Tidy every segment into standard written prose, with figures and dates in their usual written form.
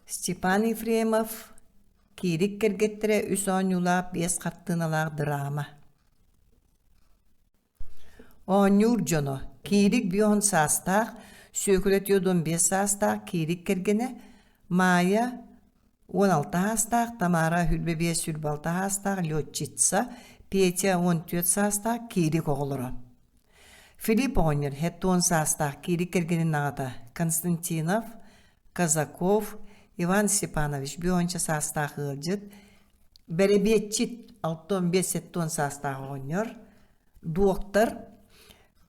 Степан Ефремов Киирик кэргэттэрэ үс оонньуулаах биэс хартыыналаах драма. Оонньуур дьоно Киирик бион саастаах, Сүөкүлэ түөрт биэс саастаах Киирик кэргэнэ, Маайа 16 саастаах, Тамара 25 26 саастаах летчица, Петя 14 саастаах Киирик оҕолоро. Филипп оҕонньор 70 саастаах Киирик кэргэнин аҕата Константинов, Казаков, Иван Степанович бионча саастаах ыалдьыт, бэрэбиэтчит 65-70 саастаах оҕонньор, дуоктар,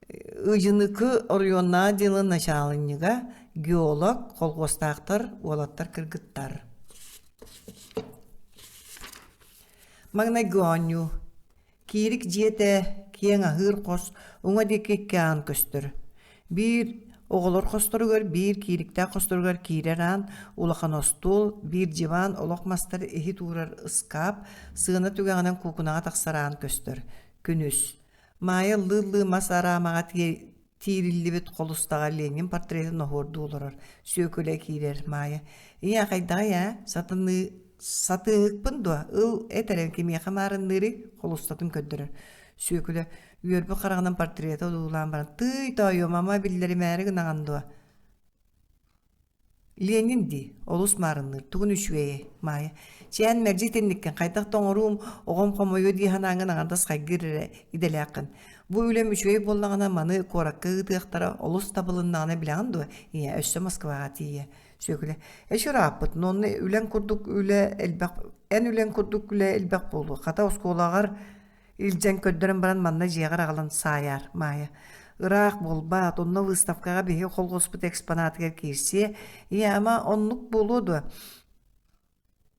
Ыдьыныкы оройуоннааҕы отделын начаалынньыга, геолог, колхуостаахтар, уолаттар, кыргыттар. Маҥнайгы оонньуу Киирик дьиэтэ киэҥ аһыыр хос уҥа диэки икки аан көстөр. Биир оҕолор хосторугар, биир киириктээх хосторугар киирэр аан, улахан остуол, биир диван, олох мастар иһит уурар ыскаап, сыана түгэҕинэн куукунаҕа тахсар аан көстөр. Күнүс. Маайа ыллыы-ыллыы мас араамаҕа тиириллибит холустаҕа Ленин портретын оһуордуу олорор. Сүөкүлэ киирэр Маайа: «Ийээ, хайдаҕый ээ? Сатаныы сатыыһыкпын дуо? Ыл, эт эрэ, кимиэхэ маарынныырый?» холустатын көрдөрөр. Сүөкүлэ үөрбүт хараҕынан портреты одуулаан баран: «Тыый, тоойуом, ама биллэримээри гынаҕын дуо? Ленин дии, олус маарынныыр, тугун үчүгэйэй, Маайа. Чээн мэлдьи итинниккин, хайдах да оҥоруум, оҕом хомойуо дии санааҥҥын аҥардас хайгыыр эрэ идэлээххин. Бу үлэм үчүгэй буоллаҕына, маны куоракка ыытыахтара, олус табылыннаҕына билэҕин дуо, ийээ, өссө Москваҕа тиийэ. Сүөкүлэ, эчи ырааппыт, но онно үлэҥ курдук үлэ элбэх, эн үлэҥ курдук үлэ элбэх буолуо, хата оскуолаҕар Илдьэн көрдөрөн баран манна дьиэҕэр аҕалан саайаар, Маайа. Ыраах буолбаат, онно выставкаҕа биһиги холхуоспут экспонатыгар киирсиэ. Ийээ, ама оннук буолуо дуо?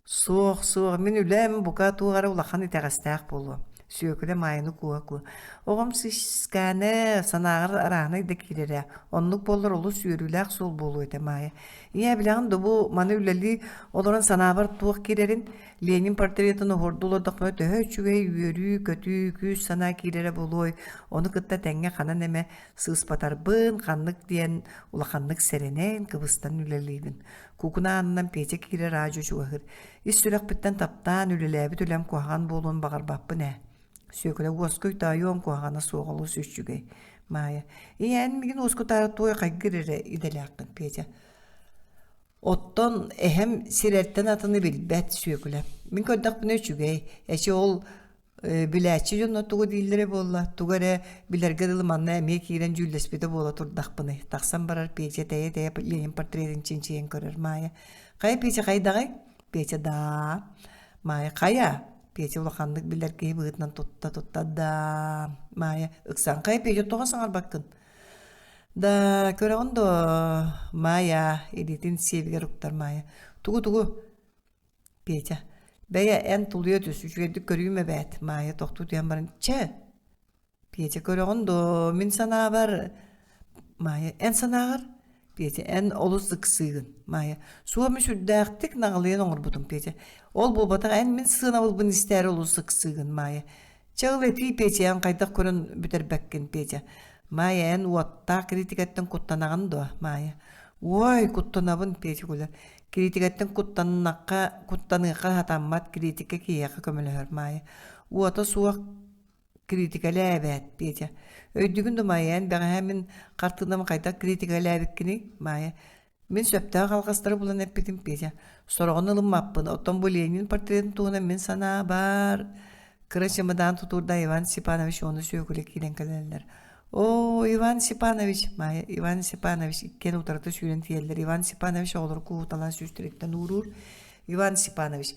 Суох, суох, мин үлэм бука туох эрэ улахан итэҕэстээх буолуо. Сүөкүлэ Маайаны кууһа-кууһа. Оҕом сыскааны санааҕар арааһынай да киирэрэ. Оннук буоллар олус үөрүүлээх суол буолуо этэ Маайа. Ийээ, билэҕин да бу маны үлэлии олорон санаабар туох киирэрин Ленин портретын оһуордуу олордохпуна төһө үчүгэй үөрүү-көтүү, күүс-санаа киирэрэ буолуой, ону кытта тэҥҥэ ханан эмэ сыыспатарбын, ханнык диэн улаханнык сэрэнэн, кыбыстан үлэлиибин. Куукуна аанынан Петя киирэр аадьу чугаһыыр. Ис сүрэхпиттэн таптаан үлэлээбит үлэм куһаҕан буолуон баҕарбаппын ээ. Сүөкүлэ уоскуй тоойуом куһаҕана суох олус үчүгэй. Маайа, ийэ эн миигин уоскутаары туой хайгыыр эрэ идэлээххин, Петя. Оттон эһэм сирэртэн атыны билбэт Сүөкүлэ. Мин көрдөхпүнэ үчүгэй. Эчи ол билээччи дьонно тугу дииллэрэ буолла, тугу эрэ билэргэ дылы манна эмиэ киирэн дьүүллэспитэ буола турдахпыный. Тахсан барар Петя тэйэ-тэйэ Ленин портретын чинчийэн көрөр Маайа. Хайа Петя хайдаҕый? Петя даа. Маайа хайа? Петя улаханнык билэр киһи быһыытынан тутта-тутта даа. Маайа ыксаан хайа Петя тоҕо саҥарбаккын? Да, көрөҕүн дуо, Маайа, илиитин сиэбигэр уктар Маайа. Тугу-тугу? Петя. Бэйэ, эн тулуйа түс, үчүгэйдик көрүүм эбээт. Маайа тохтуу түһэн баран, чэ! Петя, көрөҕүн дуо, мин санаабар... Маайа, эн санааҕар? Петя, эн олус ыксыыгын. Маайа, суоми сүрдээхтик наҕылыйан оҥорбутум, Петя. Ол буолбатах, эн мин сыанабылбын истээри олус ыксыыгын, Маайа. Чэ ыл этии Петя, эн хайдах көрөн бүтэрбэккин, Петя. Маайа, эн уоттаах критикэттэн куттанаҕын дуо, Маайа? Уой, куттанабын, Петя күлэр. Критикэттэн куттаннахха, куттаныахха сатаммат, критика киһиэхэ көмөлөһөр, Маайа. Уота суох критикэлээ эбээт, Петя. Өйдүүгүн да, Маайа, эн бэҕэһээ мин хартыынам хайдах критикэлээбиккиний, Маайа. Мин сөптөөх алҕастары булан эппитим, Петя. Сороҕун ылыммаппын, оттон бу Ленин портретын туһунан мин санаабар кыра чемодан тутуурдаах Иван Степанович уонна Сүөкүлэ киирэн кэлэллэр. Оо, Иван Степанович, Маайа, Иван Степанович иккиэн утарыта сүүрэн тиийэллэр. Иван Степанович оҕолору кууталаан сүүстэриттэн ууруур. Иван Степанович,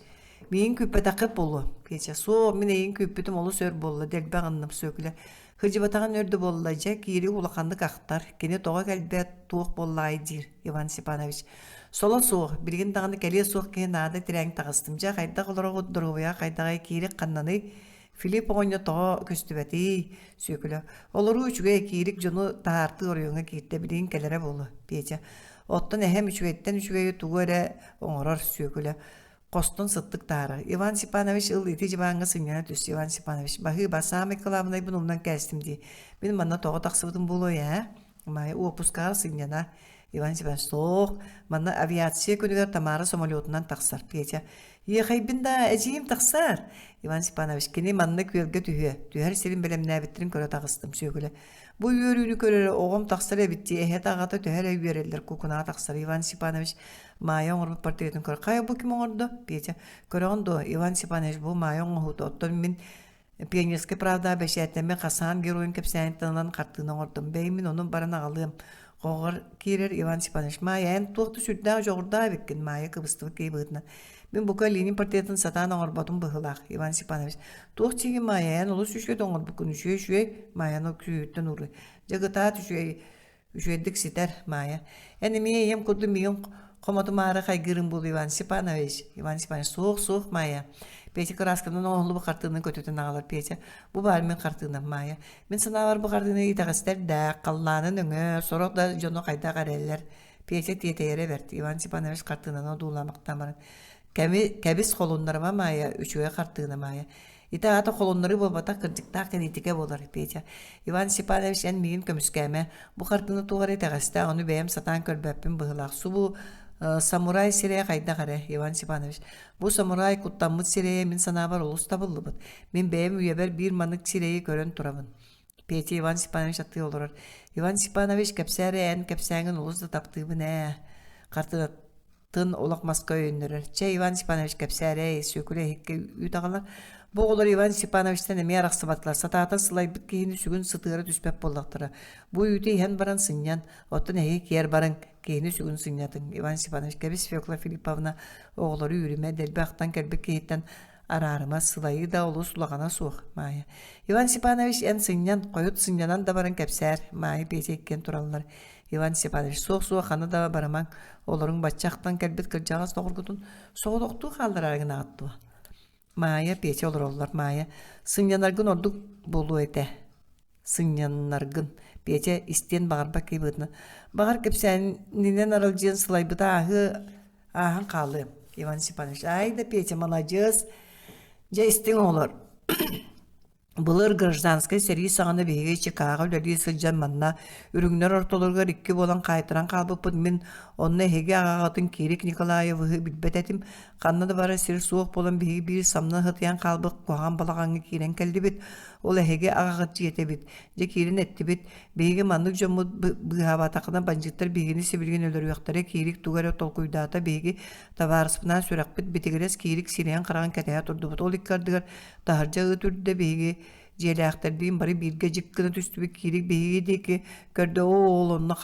миигин күүппэтэххит буолуо. Петя, суох, мин эйигин күүппүтүм олус өр буолла, дэлби аҕынным, Сүөкүлэ. Сылдьыбатаҕын өр да буолла, дьэ, киирии улаханнык ахтар, кини тоҕо кэлбэт, туох буоллаҕай диир Иван Степанович. Соло суох, билигин даҕаны кэлиэ суох киһи наада тирээҥ таҕыстым. Дьэ, хайдах олороҕут, доруобуйаҕа хайдаҕай, киирик ханнаный? Филипп оҕонньор тоҕо көстүбэтий? Сүөкүлэ. Олоруу үчүгэй, киирик дьону таһаартыы оройуоҥҥа киирдэ, билигин кэлэрэ буолуо. Петя. Оттон эһэм үчүгэйтэн үчүгэйи тугу эрэ оҥорор, Сүөкүлэ. Хостон сыттык таһаарар. Иван Степанович ыл ити дьыбааҥҥа сынньана түс, Иван Степанович. Баһыыба, саамай кылаабынайбын умнан кээстим дии. Мин манна тоҕо тахсыбытым буолуой ээ? Маайа уоппускаҕа сынньана. Иван Степанович суох, манна авиация күнүгэр Тамара самолетунан тахсар. Петя Иэхэйбин да эдьиийим тахсар. Иван Степанович кини манна күөлгэ түһүө, түһэр сирин бэлэмнээбиттэрин көрө таҕыстым Сүөкүлэ. Бу үөрүүнү көрөрө оҕом тахсар эбит дии, эһэтэ аҕата төһө эрэ үөрэллэр кукунаҕа тахсар. Иван Степанович Маайа оҥорбут портретын көр. Хайа бу ким оҥордо? Петя. Көрөҕүн дуо, Иван Степанович бу Маайа оҥоһуута. Оттон мин Пионерскай правда бэчээттэммит Хасан геройун кэпсээниттэн ылан хартыына оҥордум. Бэйи мин ону баран аҕалыам. Хоҕор киирэр Иван Степанович. Маайа, эн туох да сүрдээх дьоҕурдаах эбиккин, Маайа кыбыстыбыт киһи быһыытынан. Мин бука Ленин портретын сатаан оҥорботум быһыылаах, Иван Степанович. Туох диигин, Маайа, эн олус үчүгэй да оҥорбуккун, үчүгэй-үчүгэй, Маайаны күүһүттэн уурай. Дьэ, кытаат үчүгэй Үчүгэйдик ситэр, Маайа. Эн эмиэ ийэм курдук миигин хомотумаары хайгыырын буолуо Иван Степанович. Иван Степанович, суох, суох, Маайа. Петя кыраасканан оҥоһуллубут хартыынаны көтүтэн аҕалар Петя. Бу баар мин хартыынам, Маайа. Мин санаабар бу хартыына итэҕэстэрдээх, халлаанын өҥө, сорох да дьону хайдах эрэллэр. Петя тиэтэйэрэ бэрт. Иван Степанович хартыынаны одуулаамахтаан баран Кэми, кэбис холуннарыма Маайа, үчүгэй хартыына Маайа. Ити аата холуннарыы буолбатах кырдьыктаах кэлиитикэ буолар, Петя. Иван Степанович, эн миигин көмүскээмэ. Бу хартыына туох эрэ итэҕэстээх, ону бэйэм сатаан көрбөппүн быһыылаах. Субу самурай сирэйэ хайдах эрэ, Иван Степанович. Бу самурай куттаммыт сирэйэ мин санаабар олус табыллыбыт. Мин бэйэм үйэбэр биир маннык сирэйи көрөн турабын. Петя Иван Степанович аттыы олорор. Иван Степанович, кэпсээ эрэ эн кэпсээҥҥин олус да таптыыбын ээ. Хартыына тын олох маска өйөннөрөр. Чэ, Иван Степанович кэпсээрэй, Сүөкүлэ иһиккэ үүт аҕалар. Бу оҕолор Иван Степановичтан эмиэ арахсыбатылар. Сатаатар сылайбыт киһини сүгүн сытыара түспэт буоллахтара. Бу үүтү иһэн баран сынньан, оттон эһиги киэр барыҥ, киһини сүгүн сынньатыҥ. Иван Степанович, кэбис Фекла Филипповна, оҕолору үүрүмэ, дэлби ахтан кэлбит киһиттэн араарыма, сылайыы да олус улахана суох, Маайа. Иван Степанович, эн сынньан, хойут сынньанан да баран кэпсээр, Маайа Петя иккиэн тураллар. Иван Степанович, суох-суох ханна да барымаҥ, олоруҥ бачча ахтан кэлбит кырдьаҕас доҕоргутун соҕотохтуу хааллараары гынаҕыт дуо? Маайа, Петя олороллор, Маайа, сынньанаргын ордук буолуо этэ. Сынньанаргын. Петя истиэн баҕарбат киһи быһыытынан, баҕар кэпсээнинэн аралдьыйан сылайбыта ааһыа ааһан хаалыа. Иван Степанович, ай да Петя, маладьыас, дьэ истиҥ оҕолор. Былыр гражданскай сэрии саҕана биһиги Чикаго үлэлии сылдьан манна үрүҥнэр ортолоругар икки буолан хаайтаран хаалбыппыт. Мин онно эһиги аҕаҕытын Кирик Николаевыһы билбэт этим. Ханна да барар сир суох буолан биһиги биир самна сытыйан хаалбыт куһаҕан балаҕаҥҥа киирэн кэллибит. Ол эһиги аҕаҕыт дьиэтэ эбит. Дьэ киирэн эттибит. Биһиги маннык дьоммут быыһаабатаххына бандьыыттар биһигини сибилигин өлөрүөхтэрэ. Кирик тугу эрэ толкуйдаата. Биһиги табаарыспынаан сүрэхпит битигирэс Кирик сирэйин-хараҕын кэтэһэ турдубут. Ол икки ардыгар Таһырдьа ыт үрдэ биһиги дьиэлээхтэрдиин бары бииргэ дьик гына түстүбүт киирик биһиги диэки көрдө оо ол онно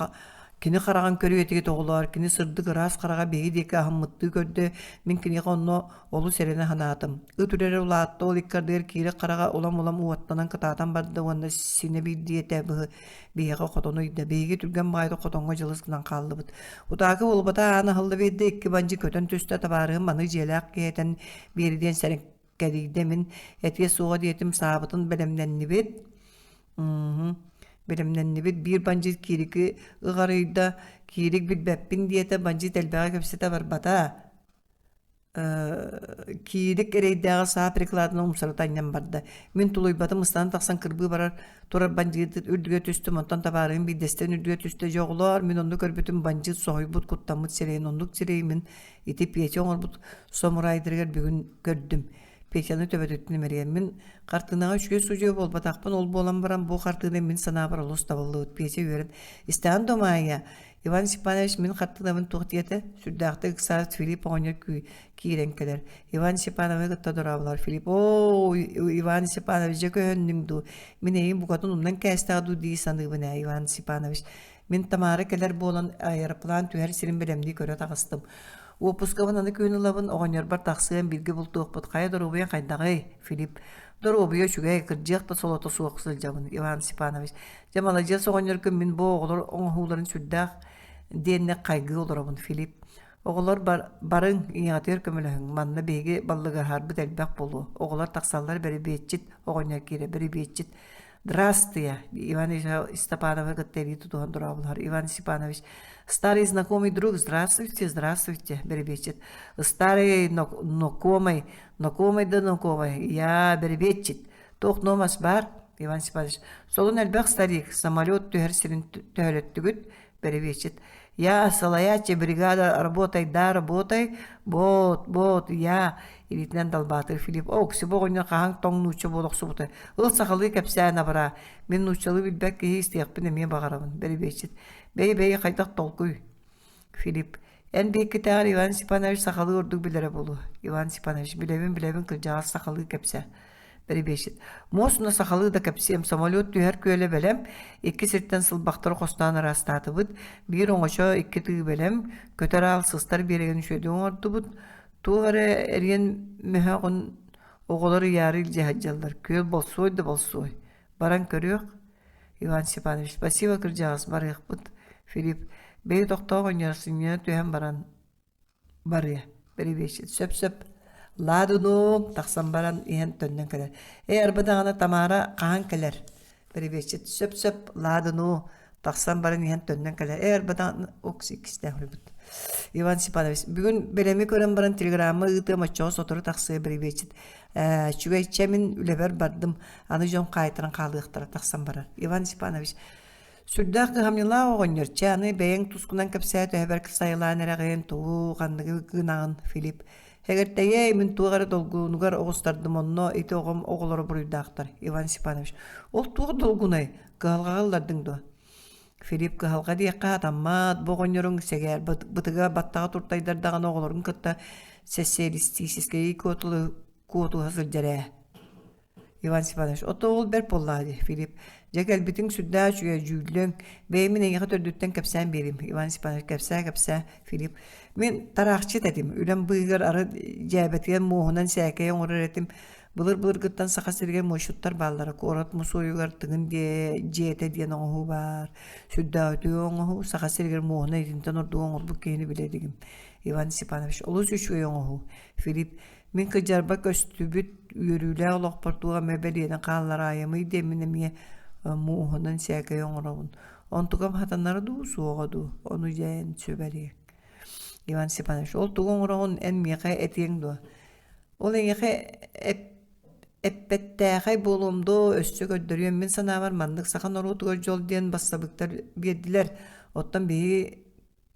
кини хараҕын көрүө этигит оҕолоор кини сырдык ыраас хараҕа биһиги диэки аһыммыттыы көрдө мин киниэхэ онно олус эрэнэ санаатым ыт үрэрэ улаатта ол икки ардыгар киирик хараҕа улам-улам уоттанан кытаатан барда уонна синэ биирдии этэ быһы биһиэхэ хотону ыйда биһиги түргэн баҕайытык хотоҥҥо дьылыс гынан хааллыбыт утаакы буолбата аан аһылла биэрдэ икки бандьы көтөн түстэ табаарыһым маны дьиэлээх киһи этэн биэри диэн сэрэн кэрийдэ мин этиэ суоҕа диэтим саабытын бэлэмнэннибит бэлэмнэннибит биир бандьыыт киирики ыҕарыйда киирик билбэппин диэтэ бандьыыт элбэҕи кэпсэтэ барбата киирик эрэйдээҕи саа прикладынан умсарыта анньан барда мин тулуйбатым ыстанан тахсан кырбыы барар турар бандьыыт үрдүгэ түстүм онтон табаарыһым биирдэстэн үрдүгэ түстэ дьэ оҕолоор мин онну көрбүтүм бандьыыт соһуйбут куттаммыт сирэйин оннук сирэйи мин Ити Петя оҥорбут самурайдарыгар бүгүн көрдүм. Петяны төбөтүттэн имэрийэн мин хартыынаҕа үчүгэй судьуйа буолбатахпын, ол буолан баран бу хартыына мин санаабар олус табыллыбыт. Петя үөрэн истэҕин да Маайа, Иван Степанович мин хартыынабын туох диэтэ? Сүрдээхтик ыксаабыт Филипп оҕонньор киирэн кэлэр. Иван Степановы кытта дорооболор. Филипп, оо, Иван Степанович, дьэ көһөннүҥ дуу? Мин эйигин букатын умнан кээстэҕэ дуу дии саныыбын ээ, Иван Степанович. Мин Тамара кэлэр буолан аэроплан түһэр сирин бэлэмнии көрө таҕыстым. Уоппускабын аны күн ылабын, оҕонньорбор тахсыам, бииргэ бултуохпут. Хайа доруобуйаҥ хайдаҕый, Филипп? Доруобуйа үчүгэй, кырдьыах да солото суох сылдьабын, Иван Степанович. Дьэ, маладьыас оҕонньоргун мин бу оҕолор оҥоһууларын сүрдээх диэннэ хайгыы олоробун, Филипп. Оҕолор барыҥ, ийэҕитигэр көмөлөһүҥ, манна биһиги баллыгаһаарбыт элбэх буолуо. Оҕолор тахсаллар бэрэбиэччит оҕонньор киирэ, бэрэбиэччит Здравствуйте, Иван Степановы кытта илии тутуһан дорооболоһор. Иван Степанович, старый знакомый друг, здравствуйте, здравствуйте, бэрэбиэччит. Старый знакомый, знакомый да знакомый, я бэрэбиэччит. Туох номас баар? Иван Степанович, солун элбэх старик, самолет түһэр сирин төһөлөттүгүт, бэрэбиэччит. Я салайааччы бригада работай да работай, вот, вот, я илиитинэн далбаатыыр Филипп. О, Оксибо оҕонньор хаһан тоҥ нуучча буола охсубута. Ыл сахалыы кэпсээн абараа. Мин нууччалыы билбэт киһи истиэхпин эмиэ баҕарабын. Бэрибиэччит. Бэйи-бэйи хайдах толкуй? Филипп. Эн биһиккитээҕэр Иван Степанович сахалыы ордук билэрэ буолуо. Иван Степанович, билэбин, билэбин, кырдьаҕас сахалыы кэпсээ. Бэрибиэччит. Муосуна сахалыы да кэпсиэм, самолет түһэр күөлэ бэлэм, икки сиртэн сылбахтары хостоон ыраастаатыбыт, биир оҥочо, икки тыы бэлэм, көтөр аал сыстар биэрэгин үчүгэйдик оҥордубут, туох эрэ эриэн мөһөөҕүн оҕолор ыйаары илдьэ сылдьаллар, күөл болсуой да болсуой. Баран көрүөх. Иван Степанович, спасибо, кырдьаҕас, барыахпыт. Филипп, бэйи тохтоо оҕонньор сынньана түһэн баран барыа. Бэрэбиэччит, сөп-сөп. Ладуну тахсан баран иһэн төннөн кэлэр. Ээ, арба даҕаны Тамара хаһан кэлэр? Бэрэбиэччит, сөп-сөп, ладуну тахсан баран иһэн төннөн кэлэр. Ээ, арба даҕаны окс иккистээх өлбүт. Иван Степанович, бүгүн бэлэми көрөн баран телеграмма ыытыам оччоҕо сотору тахсыа бэрэбиэччит. Ээ, үчүгэй, чэ мин үлэбэр бардым, аны дьон хаайтаран хаалыахтара тахсан барар. Иван Степанович, Сүрдээх кыһамньылаах оҕонньор, чэ аны бэйэҥ тускунан кэпсээ төһөбөр сайылаан эрэҕин, тугу, ханныгы гынаҕын, Филипп. Эгэртэйээ, мин туох эрэ долгунугар оҕустардым, онно ити оҕом оҕолоро буруйдаахтар, Иван Степанович. Ол туох долгунай, кыһалҕаҕа ыллардыҥ дуо? Филипп кыһалҕа диэххэ сатаммат, бу оҕонньоруҥ сэгээр бытыга баттаҕа туртайдардаҕына оҕолорун кытта сэссиэлистиическэй куотуһа сылдьар ээ. Иван Степанович, ото ол бэрт буоллаҕа дии, Филипп. Дьэ кэлбитиҥ сүрдээх үчүгэй, дьүүллүөҥ. Бэйэм мин эйиэхэ төрдүттэн кэпсээн биэрим. Иван Степанович, кэпсээ-кэпсээ, Филипп. Мин тараахчыт этим. Үлэм быыһыгар арыт дьээбэтигэр муоһунан сээкэйи оҥорор этим. Былыр-былыргыттан Саха сиригэр муосчуттар бааллара. Куорат мусуойугар Тыгын дьиэтэ диэн оҥоһуу баар. Сүрдээх үтүө оҥоһуу. Саха сиригэр муоһунан итинтэн ордук оҥорбут киһини билэ илигим. Иван Степанович, олус үчүгэй оҥоһуу. Филипп, Мин кыдьарба көстүбүт үөрүүлээх олохпор туох эмэ бэлиэнэн хааллараайамый диэммин эмиэ мууһунан сээкэй оҥоробун. Онтукам хатанара дуу, суоҕа дуу, ону дьээн сүбэлиэҥ. Иван Степанович, ол тугу оҥороҕун эн миэхэ этиэҥ дуо? Ол эйиэхэ эппэттээхэй буолуом дуо, өссө көрдөрүөм. Мин санаабар маннык саха норуотугар дьол диэн бассабыыктар биэрдилэр. Оттон биһиги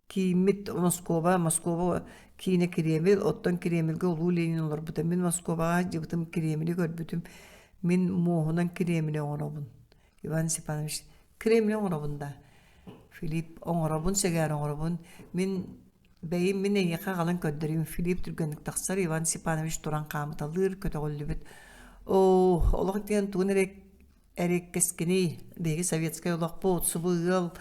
Кииммит Москуба, Москуба киинэ Кремль, оттон Кремльгэ Улуу Ленин олорбута. Мин Москубаҕа сылдьыбытым, Кремли көрбүтүм. Мин муоһунан Кремли оҥоробун. Иван Степанович, Кремли оҥоробун да? Филипп, оҥоробун, сэгээр оҥоробун. Мин бэйим мин эйиэхэ аҕалан көрдөрүүм. Филипп түргэнник тахсар, Иван Степанович туран хаамыталыыр, көтөҕүллүбүт. Оо, олох диэн тугун эрэ Эриэккэскиний, биһиги советскай олохпут, субу ыал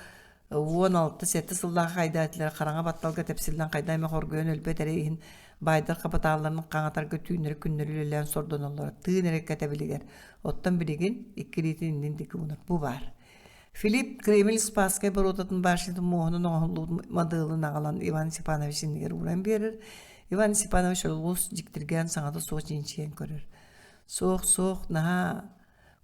16-7 сыллаах хайдаатилар хараҥа батталга тэпсиллэн хайда эмэ хоргуйан өлбөт эрэ иһин баайдар хапытаалларын хаҥатарга түүннэри күннэри үлэлээн сордоноллоро тыын эрэ кэтэбилигэр. Оттон билигин икки илиитин иннин диэки уунар бу баар. Филипп Кремль Спасскай боруотатын башнятын муоһунан оҥоһуллубут моделын аҕалан Иван Степанович иннигэр ууран биэрэр. Иван Степанович олус дьиктиргээн саҥата суох чинчийэн көрөр. Суох, суох, наһаа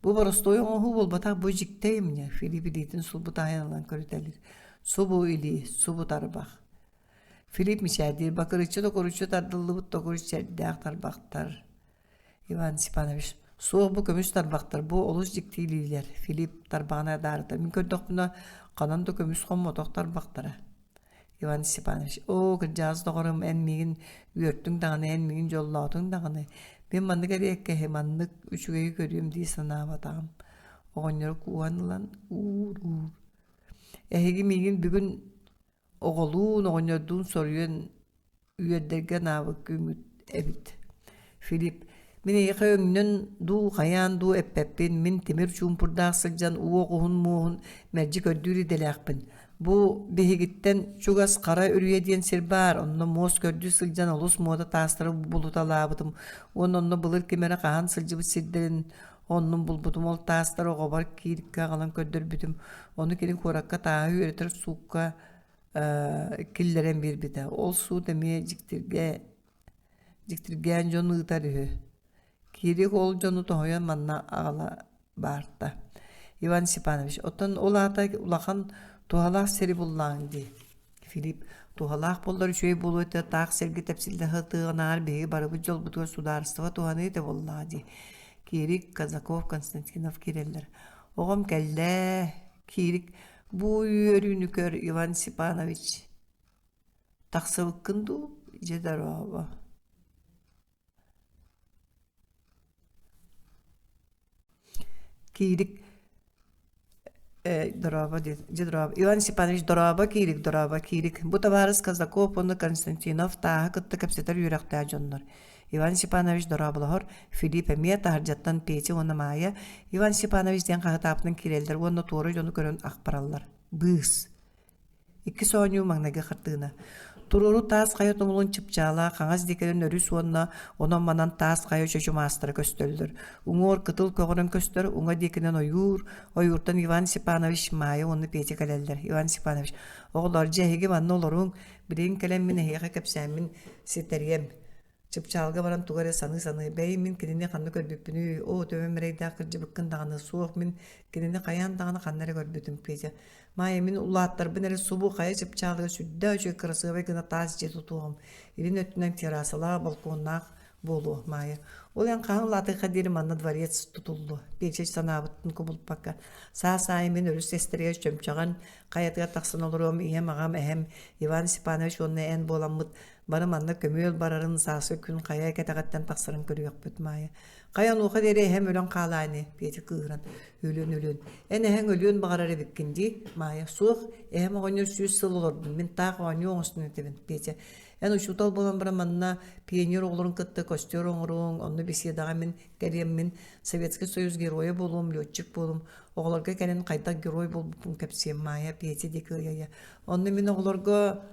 Бу боростуой оҥоһуу буолбатах, бу дьикти айымньы, Филипп илиитин сулбу таһыйан ылан көрүтэлиир. Субу илии, субу тарбах. Филипп мичээрдиир, бакырыччы токуруччу тардыллыбыт токуруч чэрдээх тарбахтар. Иван Степанович, суох бу көмүс тарбахтар, бу олус дьикти илиилэр. Филипп тарбаҕын адаарыта. Мин көрдөхпүнэ, ханан да көмүс хоммотох тарбахтара. Иван Степанович, оо, кырдьаҕас доҕорум, эн миигин үөртүҥ даҕаны, эн миигин дьоллоотуҥ даҕаны. Мин маннык эриэккэһи, маннык үчүгэйи көрүөм дии санаабатаҕым. Оҕонньору кууһан ылан уур-уур. Эһиги миигин бүгүн оҕолуун, оҕонньордуун соруйан үөрдэргэ анаабыт күҥҥүт эбит. Филипп, мин эйиэхэ өҥнөн дуу, хайаан дуу эппэппин, мин тимир чуумпурдаах сылдьан уох уһун муоһун мэлдьи көрдүүр идэлээхпин. Бу биһигиттэн чугас Хара Үрүйэ диэн сир баар, онно муос көрдүү сылдьан олус муода таастары булуталаабытым уонна онно былыр ким эрэ хаһан сылдьыбыт сирдэрин оннун булбутум. Ол таастары оҕобор киириккэ аҕалан көрдөрбүтүм. Ону кини куоракка тааһы үөрэтэр суукка киллэрэн биэрбитэ. Ол суут эмиэ дьиктиргэ дьиктиргээн дьон ыытар үһү. Киирик ол дьону тоһуйан манна аҕала баарта. Иван Степанович, оттон ол аата улахан туһалаах сири буллааҥ дии. Филипп, туһалаах буоллар үчүгэй буолуо этэ, таах сиргэ тэпсиллэ сытыаҕынааҕар биһиги барыбыт дьолбутугар судаарыстыба туһаныы этэ буоллаҕа дии. Киирик, Казаков, Константинов киирэллэр. Оҕом кэллээ, Киирик. Бу үөрүүнү көр, Иван Степанович. Тахсыбыккын дуу, дьэ дорообо. Киирик дорообо диэн дьэ дорообо Иван Степанович дорообо Киирик дорообо Киирик бу табаарыс Казаков уонна Константинов тааһы кытта кэпсэтэр үөрэхтээх дьоннор Иван Степанович дорооболоһор Филипп эмиэ таһырдьаттан Петя уонна Маайа Иван Степанович диэн хаһытаабытынан киирэллэр уонна туора дьону көрөн ахпараллар быыс Иккис оонньуу маҥнайгы хартыына. Туруору таас хайа тумулун чыпчаала хаҥас диэкинэн өрүс уонна онон-манан таас хайа чочумаастара көстөллөр. Уҥуор кытыл көҕөрөн көстөр, уҥа диэкинэн ойуур, ойууртан Иван Степанович, Маайа уонна Петя кэлэллэр. Иван Степанович, оҕолоор, дьэ эһиги манна олоруҥ, билигин кэлэн мин эһиэхэ кэпсээммин ситэриэм. Чыпчаалга баран тугу эрэ саныы-саныы, бэйи мин кинини ханна көрбүппүнүй, оо, төбөм эрэйдээх кырдьыбыккын даҕаны, суох мин кинини хайаан даҕаны ханна эрэ көрбүтүм, Петя. Маайа, мин улааттарбын эрэ субу хайа чыпчаалыгар сүрдээх үчүгэй кырасыабай гына таас дьиэ тутуоҕум, илин өттүнэн террасалаах, балконнаах буолуо, Маайа. Ол эн хаһан улаатыахха диэри манна дворец тутуллуо, Петя санаабытын кубулуппакка. Саас аайы мин өрүс эстэригэр чөмчөҕөн хайатыгар тахсан олоруом, ийэм, аҕам, эһэм Иван Степанович уонна эн буоламмыт Бары манна көмүөл барарын, сааскы күн хайа кэтэҕиттэн тахсарын көрүөхпүт, Маайа. Хайа онуоха диэри эһэм өлөн хаалаа ини, Петя кыыһыран. Өлүөн өлүөн. Эн эһэҥ өлүөн баҕарар эбиккин дии, Маайа. Суох, эһэм оҕонньор 100 сыл олордум, мин таах оонньуу оҥостон этэбин, Петя. Эн учуутал буолан баран манна пионер оҕолорун кытта костер оҥоруоҥ, онно беседаҕа мин кэлиэммин, Советский Союз геройа буолуом, летчик буолуом, оҕолорго кэлин хайдах герой буолбуппун кэпсиэм, Маайа, Петя диэки ыйа-ыйа. Онно мин оҕолорго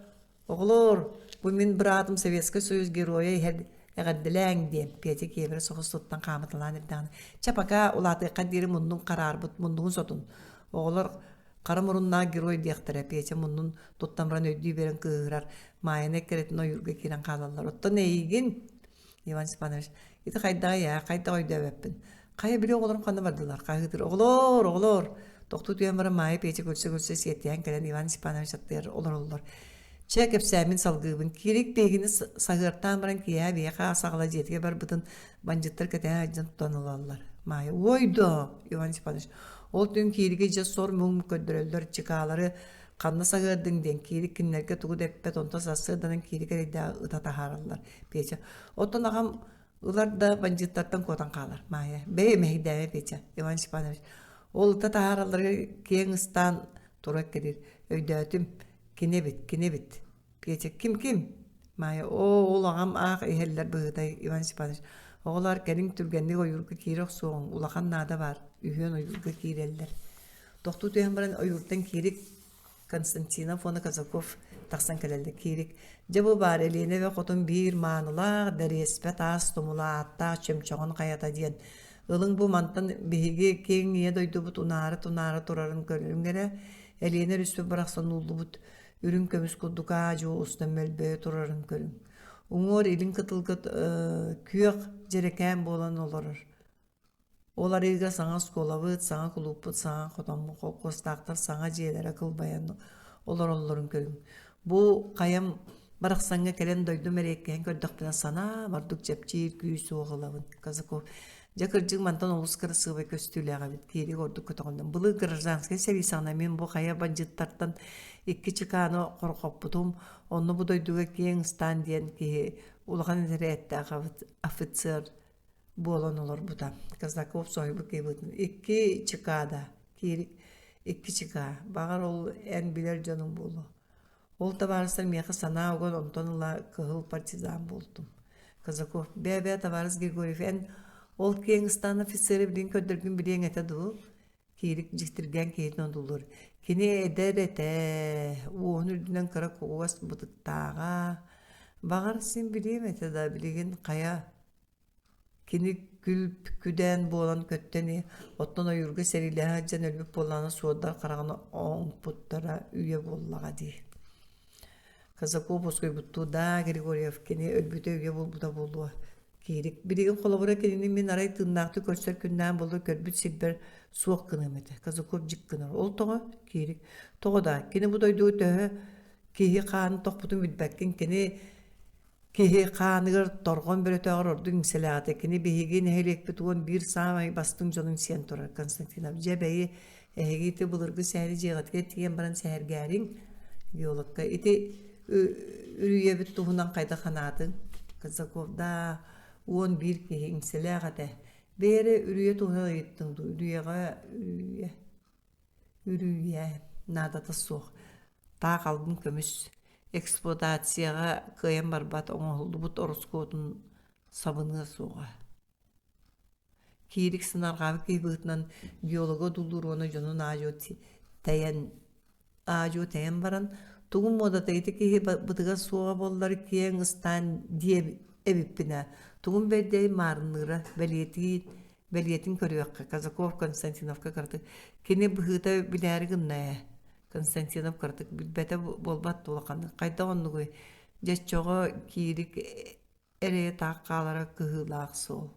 Оҕолоор, бу мин быраатым Советскай Союз геройа иһэр эҕэрдэлээҥ диэн Петя киэбирэ соҕус туттан хаамыталаан эрдэҕинэ, чэ пока улаатыахха диэри муннун хараарбыт муннугун сотун. Оҕолор хара муруннаах герой диэхтэрэ Петя муннун туттан баран өйдүү биэрэн кыыһырар, Маайаны эккирэтин ойуурга киирэн хаалаллар. Оттон эйигин Иван Степанович, ити хайдаҕый ээ, хайдах өйдөөбөппүн. Хайа били оҕолорум ханна бардылар? Хаһыытыр, оҕолоор, оҕолоор! Тохтуу түһэн баран Маайа Петя күлсэ-күлсэ сиэттиһэн кэлэн Иван Степанович аттыгар олороллор. Чэ, кэпсээммин салгыыбын. Киирик биһигини саһыартаан баран киэһэ биһиэхэ ас аҕала дьиэтигэр барбытын бандьыттар кэтэһэ сылдьан тутан ылаллар. Маайа, ой доо, Иван Степанович, ол түүн киириги дьэ сор-муҥ көрдөрөллөр, чыкаалары ханна саһыардыҥ диэн киирик кинилэргэ тугу да эппэт, онтон сарсыарданан киирик эрэйдээҕи ыта таһаараллар. Петя, оттон аҕам ылар да бандьыыттартан куотан хаалар. Маайа, бэйэ мэһэйдээбэ Петя, Иван Степанович. Ол ыта таһааралларыгар киэҥ ыстаан тура кэлир. Өйдөөтүм, кини эбит, кини эбит. Петя, ким-ким? Маайа, оо, ол аҕам аах иһэллэр быһыытай, Иван Степанович. Оҕолоор, кэлиҥ түргэнник ойуурга киирэ охсуоҕуҥ, улахан наада баар. Үһүөн ойуурга киирэллэр. Тохтуу түһэн баран ойууртан киирик Константинов уонна Казаков тахсан кэлэллэр. Киирик, дьэ бу баар Элиэнэ эбэ хотун биир маанылаах, дэриэспэ таас тумула ааттаах Чөмчөҕөн хайата диэн. Ылыҥ бу мантан биһиги киэҥ ийэ дойдубут унаара-тунаара турарын көрүҥ эрэ. Элиэнэ өрүспүт барахсан ууллубут үрүҥ көмүс курдук аа-дьуо устан мөлбөйө турарын көрүҥ. Уҥуор илин кытылга күөх дьэрэкээн буолан олорор. Ол арыыга саҥа оскуолабыт, саҥа кулууппут, саҥа хотоммут, холкуостаахтар саҥа дьиэлэрэ кылбайан олороллорун көрүҥ. Бу хайам барахсаҥҥа кэлэн дойдум эриэккэһин көрдөхпүнэ санаам ордук чэпчиир күүс-уох ылабын. Казаков дьэ кырдьык мантан олус кырасыабай көстүүлээх эбит киирик ордук көтөҕүллэн. Былыр гражданскай сэрии саҕана мин бу хайа бандьыттартан икки чыкааны хорҕоппутум, онно бу дойдуга киэҥ ыстаан диэн киһи улахан этэрээттээх офицер буолан олорбута. Казаков соһуйбут киһи Икки чыкаада, киирик икки чыкаа. Баҕар ол эн билэр дьонуҥ буолуо. Ол табаарыстар миэхэ санаа уган онтон ыла кыһыл партизан буолтум. Казаков, бээ-бээ, табаарыс Григорьев, эн ол киэҥ ыстаан офицеры билигин көрдөргүн билиэҥ этэ дуу? Киирик дьиктиргээн киһитин одуулуур. Кини эдэр этэ, уоһун үрдүнэн кыра кугас бытыктааҕа. Баҕар син билиэм этэ да, билигин хайа Кини күл-күдээн буолан көттөн оттон ойуурга сэриилэһэ сылдьан өлбүт буоллаҕына суордар хараҕын оҥпуттара үйэ буоллаҕа дии. Казаков уоскуйбуттуу «Даа, Григорьев, кини өлбүтэ үйэ буолбута буолуо» Киирик. Билигин холобура кинини мин арай тыыннаахтык көрсөр күннээн буоллар көрбүт сирбэр суох гыныам этэ. Казаков дьик гынар. Ол тоҕо? Киирик. Тоҕо даа? Кини бу дойдуга төһө киһи хаанын тохпутун билбэккин. Кини Киһи хааныгар торҕон бөрөтөөҕөр ордук иҥсэлээх этэ. Кини биһиги нэһилиэкпит 11 саамай бастыҥ дьонун сиэн турар Константинов. Дьэ бэйи, Эһиги ити былыргы сэһэни дьиэҕитигэр тиийэн баран сэһэргээриҥ. Геологка ити үрүйэбит туһунан хайдах санаатыҥ? Казаков даа 11 киһи иҥсэлээх этэ. Бэйэ эрэ үрүйэ туһунан ыйыттыҥ дуу? Үрүйэҕэ үрүйэ үрүйэ наадата суох. Таах албын көмүс эксплуатацияҕа кыайан барбат оҥоһуллубут ороскуотун сабыныа суоҕа. Киирик сынарҕаабыт киһи быһыытынан геолога одуулуур уонна дьонун аа-дьуо тэйэн аа-дьуо тэйэн баран, тугун муодата ити киһи бытыга суоҕа буоллар киэҥ ыстаан диэ эбиппин ээ, тугун бэрдэй маарынныыра бэлиэтии бэлиэтин көрүөххэ Казаков Константиновка кыратык кини быһыыта билээри гынна ээ Константинов кыратык билбэтэ буолбат улаханнык хайдах оннугуй дьэ оччоҕо Киирик эрэйэ таах хаалара кыһыылаах суол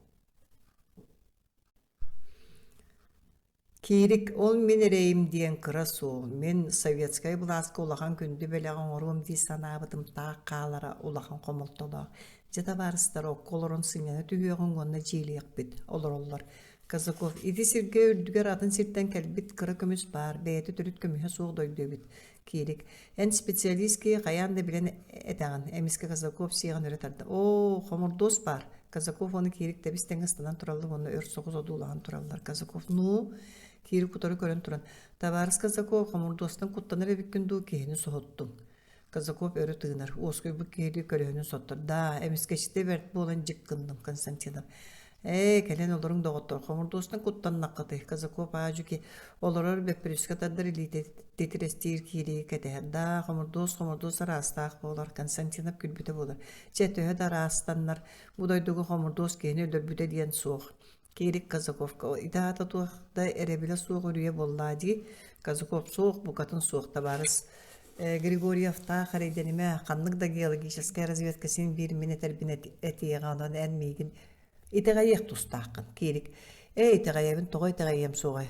Киирик, ол мин эрэйим диэн кыра суол, мин советскай былааска улахан күндү бэлэҕи оҥоруом дии санаабытым таах хаалара улахан хомолтолоох. Дьэ табаарыстар, окко олорон сынньана түһүөҕүҥ уонна дьиэлиэхпит, олороллор. Казаков, ити сиргэ үрдүгэр атын сиртэн кэлбит кыра көмүс баар, бэйэтэ төрүт көмүһэ суох дойду эбит. Киирик, эн специалист киһи хайаан да билэн этэҕин, эмискэ Казаков сиэҕин өрө тарда. Оо, хомурдуос баар. Казаков уонна Киирик тэбис-тэҥҥэ ыстанан тураллар уонна өр соҕус одуулаһан тураллар. Казаков, ну, Киирик утары көрөн туран, табаарыс Казаков, хомурдуостан куттанар эбиккин дуу, киһини соһуттуҥ. Казаков өрө тыынар, уоскуйбут киһилии көлөһүнүн соттор. Да, эмискэччитэ бэрт буолан дьик гынным, Константинов. Ээ, кэлэн олоруҥ доҕоттор, хомурдуостан куттаннаххытый, Казаков аадьуки олорор бөппүрүскэ тардар илиитэ титирэстиир киириигэ кэтэһэр. Да, хомурдуос, хомурдуос араастаах буолар, Константинов күлбүтэ буолар. Чэ, төһө да араастаннар, бу дойдуга хомурдуос киһини өлөрбүтэ диэн суох. Киирик Казаковка ити аата туох да эрэбилэ суох үрүйэ буоллаа дии. Казаков суох, букатын суох табаарыс. Григорьевтаах эрэйдэнимэ, ханнык да геологическай разведка син биир мин этэрбин этиэҕэ, онон эн миигин итэҕэйиэх тустааххын. Киирик, ээ итэҕэйэбин, тоҕо итэҕэйиэм суоҕай?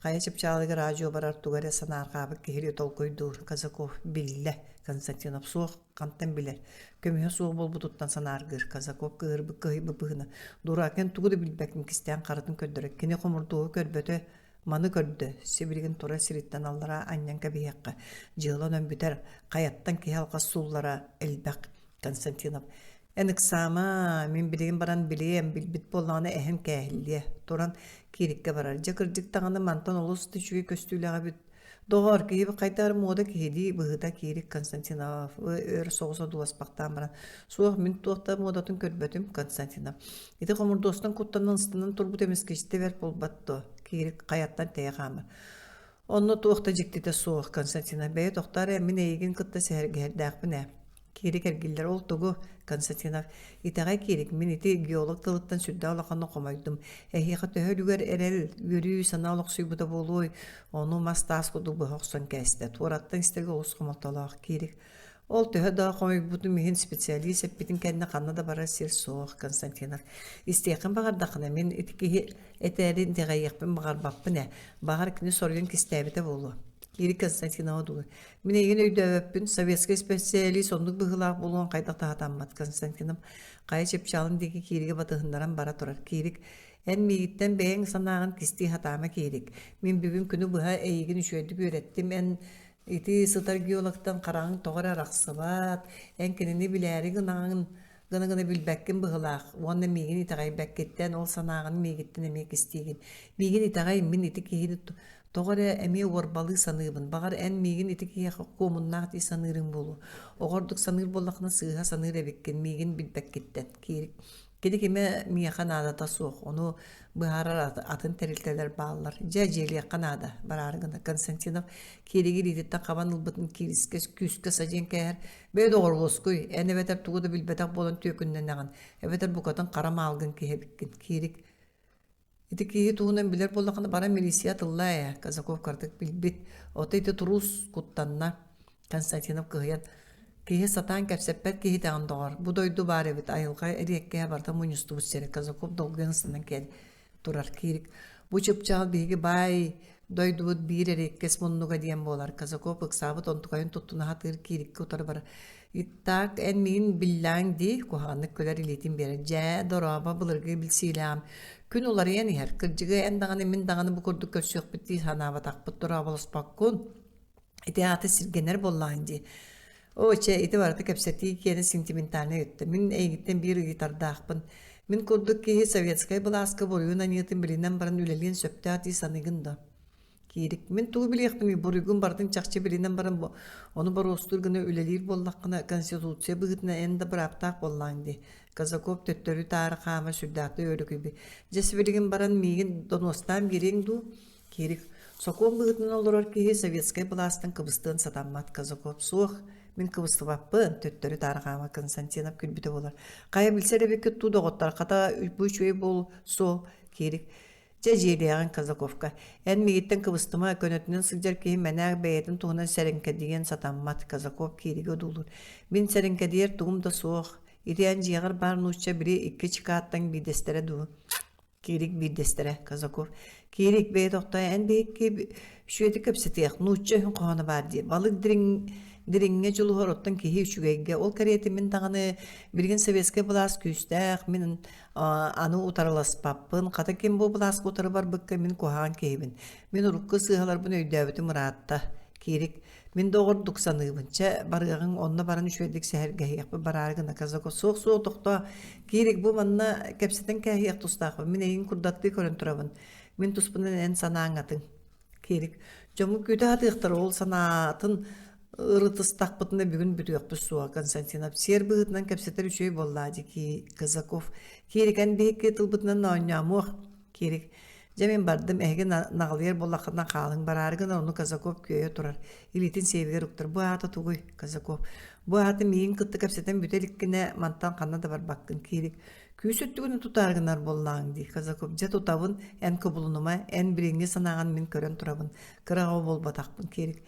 Хайа чыпчаалыгар аадьуо барар тугу эрэ санаарҕаабыт киһилии толкуйдуур. Казаков биллэ, Константинов суох, хантан билэр? Көмүһэ суох буолбутуттан санааргыыр. Казаков кыыһырбыт кыһыйбыт быһыына. Дуракин тугу да билбэккин кистээн харытын көрдөрөр. Кини хомурдуоһу көрбөтө, маны көрдө. Сибилигин турар сириттэн аллараа анньан кэбиһиэххэ. Дьыала онон бүтэр. Хайаттан киһи алҕас сууллара элбэх. Константинов. Эн ыксаама, мин билигин баран билиэм, билбит буоллаҕына эһэм кээһиллиэ. Туран киириккэ барар. Дьэ кырдьык даҕаны мантан олус да үчүгэй көстүүлээх эбит Доҕоор, киһи хайдах эрэ муода киһилии быһыыта Киирик Константинов өр соҕус одууласпахтаан баран, «Суох, мин туох да муодатын көрбөтүм, Константинов. Ити хомурдуостан куттанан ыстанан турбут эмискэччитэ бэрт буолбат дуо?» Киирик хайаттан тэйэ хаамар. «Онно туох да дьиктитэ суох, Константинов. Бэйэ тохтоо эрэ, мин эйигин кытта сэһэргэһэрдээхпин ээ. Киирик эргиллэр. Ол тугу, Константинов? Итэҕэй Киирик, мин ити геолог тылыттан сүрдээх улаханнык хомойдум. Эһиэхэ төһө үлүгэр эрэл, үөрүү санаа олохсуйбута буолуой? Ону мас-таас курдук быһа охсон кээстэ. Туораттан истэргэ олус хомолтолоох Киирик. Ол төһө да хомойбутум иһин специалист эппитин кэннэ ханна да барар сир суох, Константинов. Истиэххин баҕардаххына, мин ити киһи этээрин итэҕэйиэхпин баҕарбаппын ээ. Баҕар, кини соруйан кистээбитэ буолуо. Киирик Константинова дуу. Мин эйигин өйдөөбөппүн, советскай специалист оннук быһыылаах буолуон хайдах да сатаммат, Константинов хайа чыпчаалын диэки Киириги батыһыннаран бара турар. Киирик, эн миигиттэн бэйэҥ санааҕын кистии сатаама Киирик. Мин бүгүн күнү быһа эйигин үчүгэйдик үөрэттим, эн ити сытар геологтан хараҕыҥ тоҕо эрэ арахсыбат, эн кинини билээри гынаҕын, гына-гына билбэккин быһыылаах уонна миигин итэҕэйбэккиттэн ол санааҕын миигиттэн эмиэ кистиигин. Миигин итэҕэй, мин ити киһини тоҕо эрэ эмиэ уорбалыы саныыбын. Баҕар эн миигин ити киһиэхэ куомуннаах дии саныырыҥ буолуо. Оҕо ордук саныыр буоллаххына сыыһа саныыр эбиккин, миигин билбэккиттэн. Киирик. Кини кимэ миэхэ наадата суох, ону быһаарар атын тэрилтэлэр бааллар. Дьэ, дьиэлиэххэ наада, бараары гына Константинов киириги илиититтэн хабан ылбытын киирискэ күүскэ садьыан кээһэр. Бэйэ доҕор уоскуй, эн эбэтэр тугу да билбэтэх буолан түөкүннэнэҕин, эбэтэр букатын хара маалгын киһи эбиккин. Киирик Ити киһи туһунан билэр буоллаххына баран милиция тыллаа ээ, Казаков кыратык билбит. Ото ити туруус куттанна. Константинов кыһыйан киһи сатаан кэпсэппэт киһитэҕин доҕор, бу дойду баар эбит, айылҕа эриэккэһэ барыта мунньустубут сирэ. Казаков долгуйан ыстанан кэл турар Киирик. Бу чыпчаал биһиги баай дойдубут биир эриэккэс муннуга диэн буолар. Казаков ыксаабыт онтукайын туттуна сатыыр Киириккэ утары барар. Итак, эн миигин биллээҥ дии, куһаҕаннык күлэр илиитин биэрэр. Дьээ, дорообо, былыргы билсиилээҕим. Күн уларыйан иһэр. Кырдьыга эн даҕаны мин даҕаны бу курдук көрсүөхпүт дии санаабатахпыт дорооболоспоккун. Ити аата сиргэнэр буоллаҕыҥ дии. Оо, чэ, ити барыта кэпсэтии киэнэ сентиментальнай өттө. Мин эйигиттэн биир ыйытардаахпын. Мин курдук киһи советскай былааска буруйун аньыытын билинэн баран үлэлиэн сөптөөх дии саныыгын дуо? Киирик, мин тугу билиэхпиний, буруйгун барытын чахчы билинэн баран ону боруостуур гына үлэлиир буоллаххына, Конституция быһыытынан эн да бырааптаах буоллаҕыҥ дии. Казаков төттөрү-таары хаама сүрдээхтик өрүкүйбүт. Дьэ сибилигин баран миигин донуостаан биэриэҥ дуу? Киирик, сокуон быһыытынан олорор киһи советскай былаастан кыбыстыан сатаммат. Казаков, суох, мин кыбыстыбаппын, төттөрү-таары хаама Константинов күлбүтэ буолар. Хайа билсэр эбиккит дуу, доҕоттор, хата бу үчүгэй буол суол. Киирик, Чэ, дьиэлиэҕиҥ Казаковка. Эн миигиттэн кыбыстыма, көнөтүнэн сылдьар киһи мэнээк бэйэтин туһунан сэрэҥкэдийэн сатаммат, Казаков кииригэ одуулуур. Мин сэрэҥкэдийэр тугум да суох. Ити эн дьиэҕэр баар нуучча били икки чыкааттан биирдэстэрэ дуу? Киирик биирдэстэрэ, Казаков. Киирик, бэйэ тохтоо, эн биһикки үчүгэйдик кэпсэтиэх, нуучча өһүн хоһооно баар дии. Балык дириҥ дириҥҥэ дьулуһар, оттон киһи үчүгэйгэ. Ол кэриэтэ мин даҕаны билигин советскай былаас күүстээх, мин Аны утарыласпаппын, хата ким бу былааска утары барбыкка мин куһаҕан киһибин. Мин урукку сыыһаларбын өйдөөбүтүм ыраатта. Киирик, мин да оҕордук саныыбын. Чэ, барыаҕыҥ, онно баран үчүгэйдик сэһэргэһиэхпит бараары гына Казаков. Суох, суох, тохтоо. Киирик, бу манна кэпсэтэн кээһиэх тустаахпын. Мин эйигин курдаттыы көрөн турабын. Мин туспунан эн санааҥ атын. Киирик, дьоммут күүтэ сатыахтара, ол санаатын ырытыстахпытына бүгүн бүтүөхпүт суоҕа Константинов сиэр быһыытынан кэпсэтэр үчүгэй буоллаа дии Казаков. Киирик эн биһикки тылбытынан оонньоомуох. Киирик, дьэ мин бардым, эһиги наҕылыйар буоллаххытына хаалыҥ, бараары гынан ону Казаков күөйэ турар, илиитин сиэбигэр уктар. Бу аата тугуй, Казаков? Бу аата миигин кытта кэпсэтэн бүтэ иликкинэ мантан ханна да барбаккын, Киирик. Күүс өттүгүн тутаары гынар буоллааҥ дии, Казаков. Дьэ тутабын, эн кубулунума, эн билиҥҥи санааҕын мин көрөн турабын. Кыра оҕо буолбатахпын, Киирик.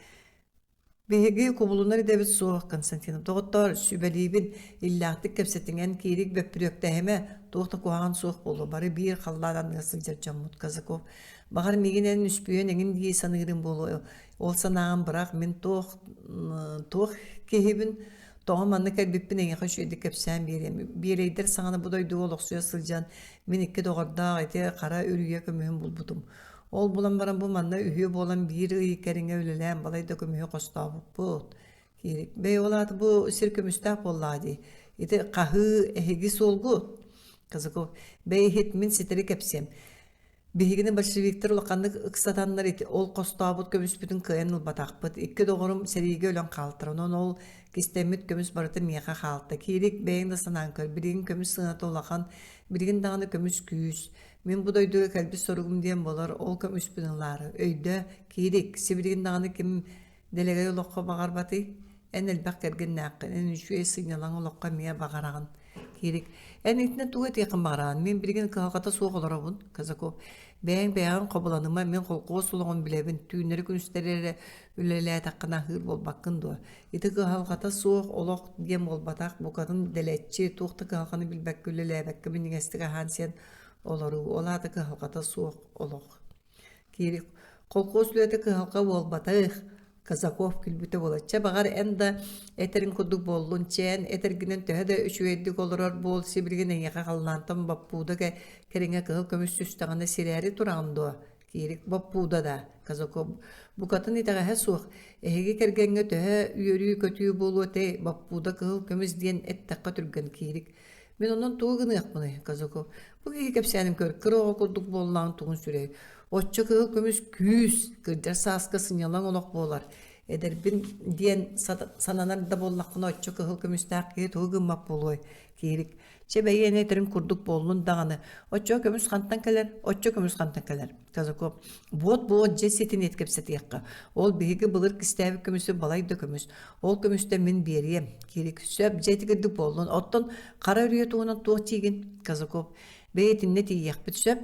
Биһиги кубулунар идэбит суох, Константинов. Доҕоттоор, сүбэлиибин, иллээхтик кэпсэтиҥ, эн Киирик бөппүрүөктэһимэ, туох да куһаҕан суох буолуо, бары биир халлаан анныгар сылдьар дьоммут, Казаков. Баҕар миигин эн үспүйүөн эҥин дии саныырым буолуо, ол санааҕын бырах, мин туох туох киһибин, Тоҕо манна кэлбиппин эйиэхэ үчүгэйдик кэпсээн биэриэм. Биэрэйдэр саҕана бу дойдуга олохсуйа сылдьан, мин икки доҕордоох ити хара үрүйэ көмүһүн булбутум. Ол булан баран бу манна үһүө буолан биир ый кэриҥэ үлэлээн балай да көмүһү хостообуппут. Киирик. Бэй, ол аата бу сир көмүстээх буоллаҕа дии. Ити хаһыы эһиги суолгут? Казаков. Бэй иһит, мин ситэри кэпсиэм. Биһигини большевиктар улаханнык ыксатаннар ити ол хостообут көмүспүтүн кыайан ылбатахпыт. Икки доҕорум сэриигэ өлөн хаалтар. Онон ол кистэммит көмүс барыта миэхэ хаалта. Киирик, бэйэҥ да санаан көр. Билигин көмүс сыаната улахан. Билигин даҕаны көмүс күүс. Мин бу дойдуга кэлбит соругум диэн буолар, ол көмүспүн ылаары. Өйдөө, Киирик, сибилигин даҕаны ким дэлэгэй олоххо баҕарбатый? Эн элбэх кэргэннээххин, эн үчүгэй сынньалаҥ олоххо эмиэ баҕараҕын. Киирик, эн итиннэ тугу этиэххин баҕараҕын? Мин билигин кыһалҕата суох олоробун, Казаков. Бэйэҥ бэйэҕин хобуланыма, мин холкуос олоҕун билэбин, түүннэри-күнүстэри эрэ үлэлээтэххинэ аһыыр буолбаккын дуо? Ити кыһалҕата суох олох диэн буолбатах, букатын дэлэччи, туох да кыһалҕаны билбэккэ үлэлээбэккэ минньигэстик аһаан-сиэн олоруу, ол аата кыһалҕата суох олох. Киирик, холкуос үлэтэ кыһалҕа буолбатах, Казаков күлбүтэ буола. Чэ, баҕар, эн да этэриҥ курдук буоллун, чээн, этэргинэн төһө да үчүгэйдик олорор буол, сибилигин эйиэхэ халлаантан боппууда кэриҥэ кыһыл көмүс түстэҕинэ сирээри тураҕын дуо? Киирик, боппууда да, Казаков, букатын итэҕэһэ суох. Эһиги кэргэҥҥэ төһө үөрүү-көтүү буолуо этэй, боппууда кыһыл көмүс диэн эттэххэ түргэн Киирик. Мин онон тугу гыныахпыный, Казаков? Бу киһи кэпсээнин көр, кыра оҕо курдук буоллаҕын тугун сүрэй. Оччо кыһыл көмүс күүс, кырдьар сааска сынньалаҥ олох буолар. Эдэрбин диэн сананар да буоллаххына оччо кыһыл көмүстээх киһи тугу гыммат буолуой, Киирик. Чэ бэйи эн этэрин курдук буоллун даҕаны. Оччо көмүс хантан кэлэр, оччо көмүс хантан кэлэр. Казаков, буот-буот дьэ ситиниэт кэпсэтиэххэ. Ол биһиги былыр кистээбит көмүсү балай да көмүс. Ол көмүстэн мин биэриэм. Киирик, сөп, дьэ ити курдук буоллун. Оттон хара үрүйэ туһунан туох диигин? Казаков, бэйэтиннэ тиийиэхпит сөп.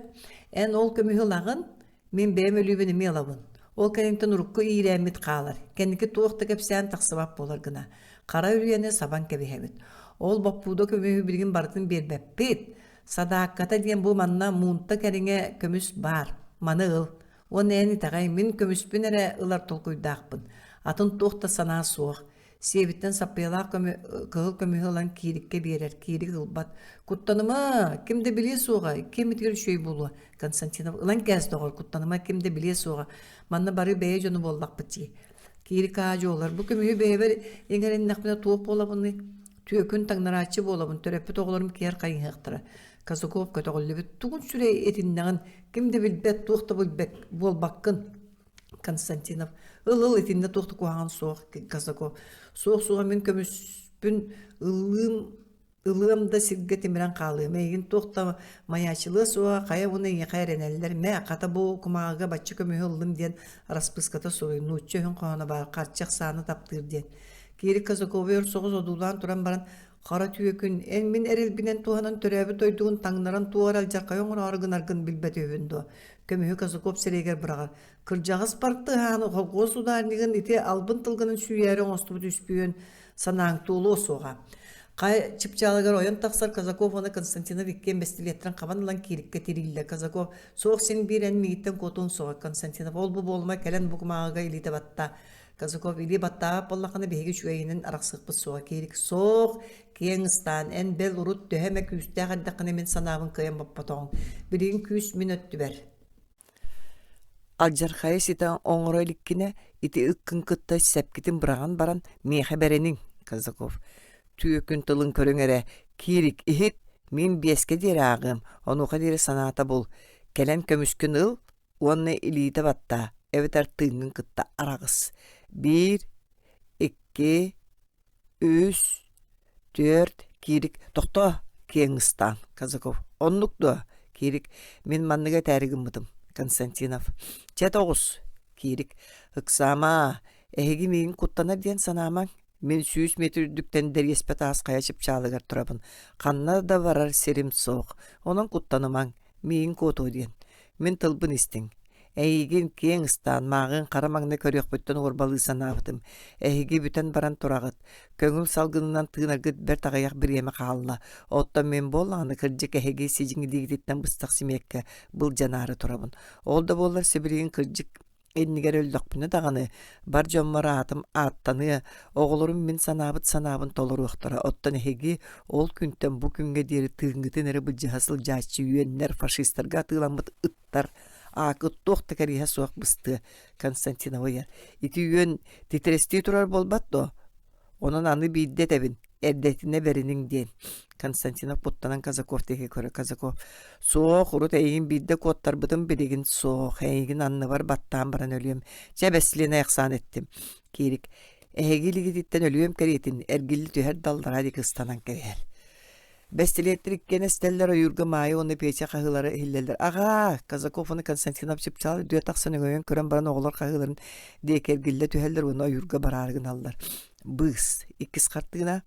Эн ол көмүһү ылаҕын, мин бэйэм өлүүбүн эмиэ ылабын. Ол кэнниттэн урукку иирээммит хаалар. Кэнники туох да кэпсээн тахсыбат буолар гына. Хара үрүйэни сабан кэбиһэбит. Ол боппууда көмүһү билигин барытын биэрбэппит. Садаакката диэн бу манна муунта кэриҥэ көмүс баар. Маны ыл. Уонна эн итэҕэй, мин көмүспүн эрэ ылар толкуйдаахпын. Атын туох да санаа суох. Сиэбиттэн саппыйалаах көмү, кыһыл көмүһү ылан Киириккэ биэрэр, Киирик ылбат. Куттаныма, ким да билиэ суоҕа, ким итигэр үчүгэй буолуо. Константинов ылан кээс доҕор, куттаныма, ким да билиэ суоҕа. Манна бары бэйэ дьоно буоллахпыт дии. Киирик аа-дьуолар, бу көмүһү бэйэбэр иҥэриннэхпинэ туох буолабыный? Түөкүн таҥнарааччы буолабын, төрөппүт оҕолорум киэр хайыһыахтара. Казаков көтөҕүллүбүт, тугун сүрэй этиннэҕин, ким да билбэт, туох да билбэт буолбаккын. Константинов ыл-ыл итиннэ туох да куһаҕан суох Казаков суох суоҕа мин көмүспүн ыллыым ылыам да сиргэ тимирэн хаалыам эйигин туох да майаачылыа суоҕа хайа уонна эйиэхэ эрэнэллэр мэ хата бу кумааҕыга бачча көмүһү ыллым диэн араспыыската суруй нуучча өһүн хоһооно баар харчы ахсааны таптыыр диэн Киирик Казаковы өр соҕус одуулаан туран баран хара түөкүн эн мин эрэлбинэн туһанан төрөөбүт дойдугун таҥнаран туох эрэ алдьархайы оҥороору гынаргын билбэт үһүбүн дуо көмүһү Казаков сирэйигэр быраҕар кырдьаҕас бартыһааны холкуос ударнигын ити албын тылгынан сүүйээри оҥостубут үспүйүөн санааҥ туолуо суоҕа Хай чыпчаалыгар ойон тахсар Казаков уонна Константинов иккиэн бэстилиэттэрин хабан ылан киириккэ тирииллэр. Казаков суох син биир эн миигиттэн куотуоҥ суоҕа. Константинов ол бу буолума кэлэн бу кумааҕыга илиитэ батта. Казаков илии баттаабат буоллаххына биһиги үчүгэйинэн арахсыахпыт суоҕа. Киирик суох, киэҥ ыстаан, эн бэл урут төһө эмэ күүстээх эрдэххинэ мин санаабын кыайан боппотоҕуҥ. Билигин күүс мин өттүбэр. Алдьархайы ситэ оҥоро иликкинэ ити ыккын кытта сэпкитин быраҕан баран миэхэ бэриниҥ, Казаков. Түөкүн тылын көрүҥ эрэ, Киирик, иһит, мин биэскэ диэри ааҕыам, онуоха диэри санаата бул. Кэлэн көмүскүн ыл уонна илиитэ баттаа, эбэтэр тыыҥҥын кытта араҕыс. Биир, икки, үс, түөрт, Киирик, тохтоо, киэҥ ыстаан, Казаков. Оннук дуо? Киирик, мин манныгы этээри гыммытым. Константинов. Чэ тоҕус, Киирик, ыксаама, эһиги миигин куттанар диэн санаамаҥ. Мин 100 метр үрдүктэн дэриэспэ таас хайа чыпчаалыгар турабын. Ханна да барар сирим суох. Онон куттанымаҥ. Миигин куотуо диэн. Мин тылбын истиҥ. Эйигин киэҥ ыстаан, мааҕын хара маҥнай көрүөхпүттэн уорбалыы санаабытым. Эһиги бүтэн баран тураҕыт. Көҥүл салгынынан тыынаргыт бэрт аҕыйах бириэмэ хаалла. Оттон мин буоллаҕына кырдьык эһиги сидьиҥ илиигититтэн быстах симиэккэ былдьанаары турабын. Ол да буоллар сибилигин кырдьык иннигэр өллөхпүнэ даҕаны бар дьоммор аатым ааттаныа, оҕолорум мин санаабыт санаабын толоруохтара. Оттон эһиги ол күнтэн бу күҥҥэ диэри тыыҥҥытын эрэ былдьаһа сылдьааччы үөннэр фашистарга атыыламмыт ыттар аакыт туох да кэриэһэ суох быстыа Константинова ыйар. Ити үөн титирэстии турар буолбат дуо? Онон аны биирдэ этэбин, эрдэтинэ бэриниҥ диэн. Константинов куттанан Казаков диэки көрө Казаков суох, урут эйигин биирдэ куоттарбытым билигин суох, эйигин анныбар баттаан баран өлүөм. Чэ, бэсилиэнэй ахсаан эттим. Киирик, эһиги илигититтэн өлүөм кэриэтин, эргилли түһэр да аллараа диэки ыстанан кэбиһэр. Бэстилиэттэр иккиэн эстэллэр, ойуурга Маайа уонна Петя хаһыылара иһиллэллэр. Аҕаа! Казаков уонна Константинов чыпчаал үрдүгэр тахсан өҥөйөн көрөн баран оҕолор хаһыыларын диэки эргиллэ түһэллэр уонна ойуурга бараары гыналлар. Быыс. Иккис хартыына.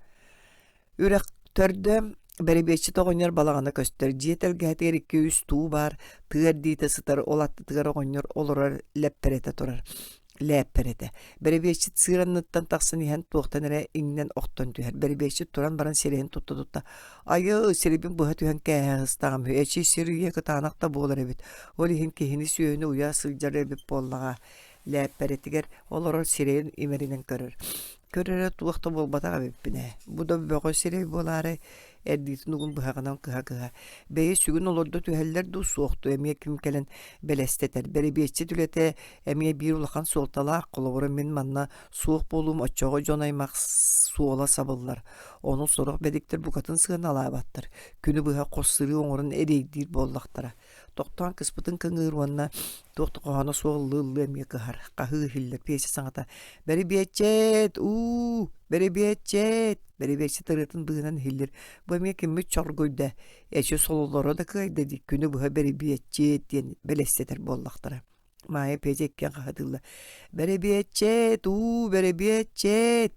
Үрэх төрдө бэрэбиэччит оҕонньор балаҕана көстөр. Дьиэ тэлгэһэтигэр икки-үс туу баар, тыа эрдиитэ сытар, ол аттытыгар оҕонньор олорор лэппэрэтэ турар. Лээппэр этэ. Бэрэбиэччит сыыр анныттан тахсан иһэн туохтан эрэ иҥнэн охтон түһэр. Бэрэбиэччит туран баран сирэйин тутта-тутта «Айыы, сирибин быһа түһэн кээһэ сыстаҕым үһү, эчи сир үйэ кытаанах да буолар эбит, ол иһин киһини-сүөһүнү уйа сылдьар эбит буоллаҕа» лээппэрэтигэр олорор сирэйин имэринэн көрөр. Көрөрө туох да буолбатах эбиппин ээ. Бу да бөҕө сирэй буолаары эрдиитин угун быһаҕынан кыһа-кыһа. Бэйи сүгүн олордо түһэллэр дуу, суох дуу эмиэ ким кэлэн бэлэстэтэр. Бэрэбиэччит үлэтэ эмиэ биир улахан суолталаах. Холобура, мин манна суох буолуум оччоҕо дьон-аймах суола сабыллар. Ону сорох бэдиктэр букатын сыаналаабаттар. Күнү быһа хос сырыы оҥорон эрэйдиир буоллахтара. Тохтоон кыспытын кыҥыыр уонна туох да хоһооно суох ыллыы-ыллыы эмиэ кыһар. Хаһыы иһиллэр пиэсэ саҥата «Бэрибиэччээт! Уу! Бэрибиэччээт!» Бэрибиэччит ырыатын быыһынан иһиллэр. Бу эмиэ киммит чоргуйда, эчи сололоро да кыайда дии, күнү быһа бэрибиэччээт диэн бэлэстэтэр буоллахтара. Маайа Петя иккиэн хаһытыыллар: «Бэрэбиэччээт, уу, бэрэбиэччээт!»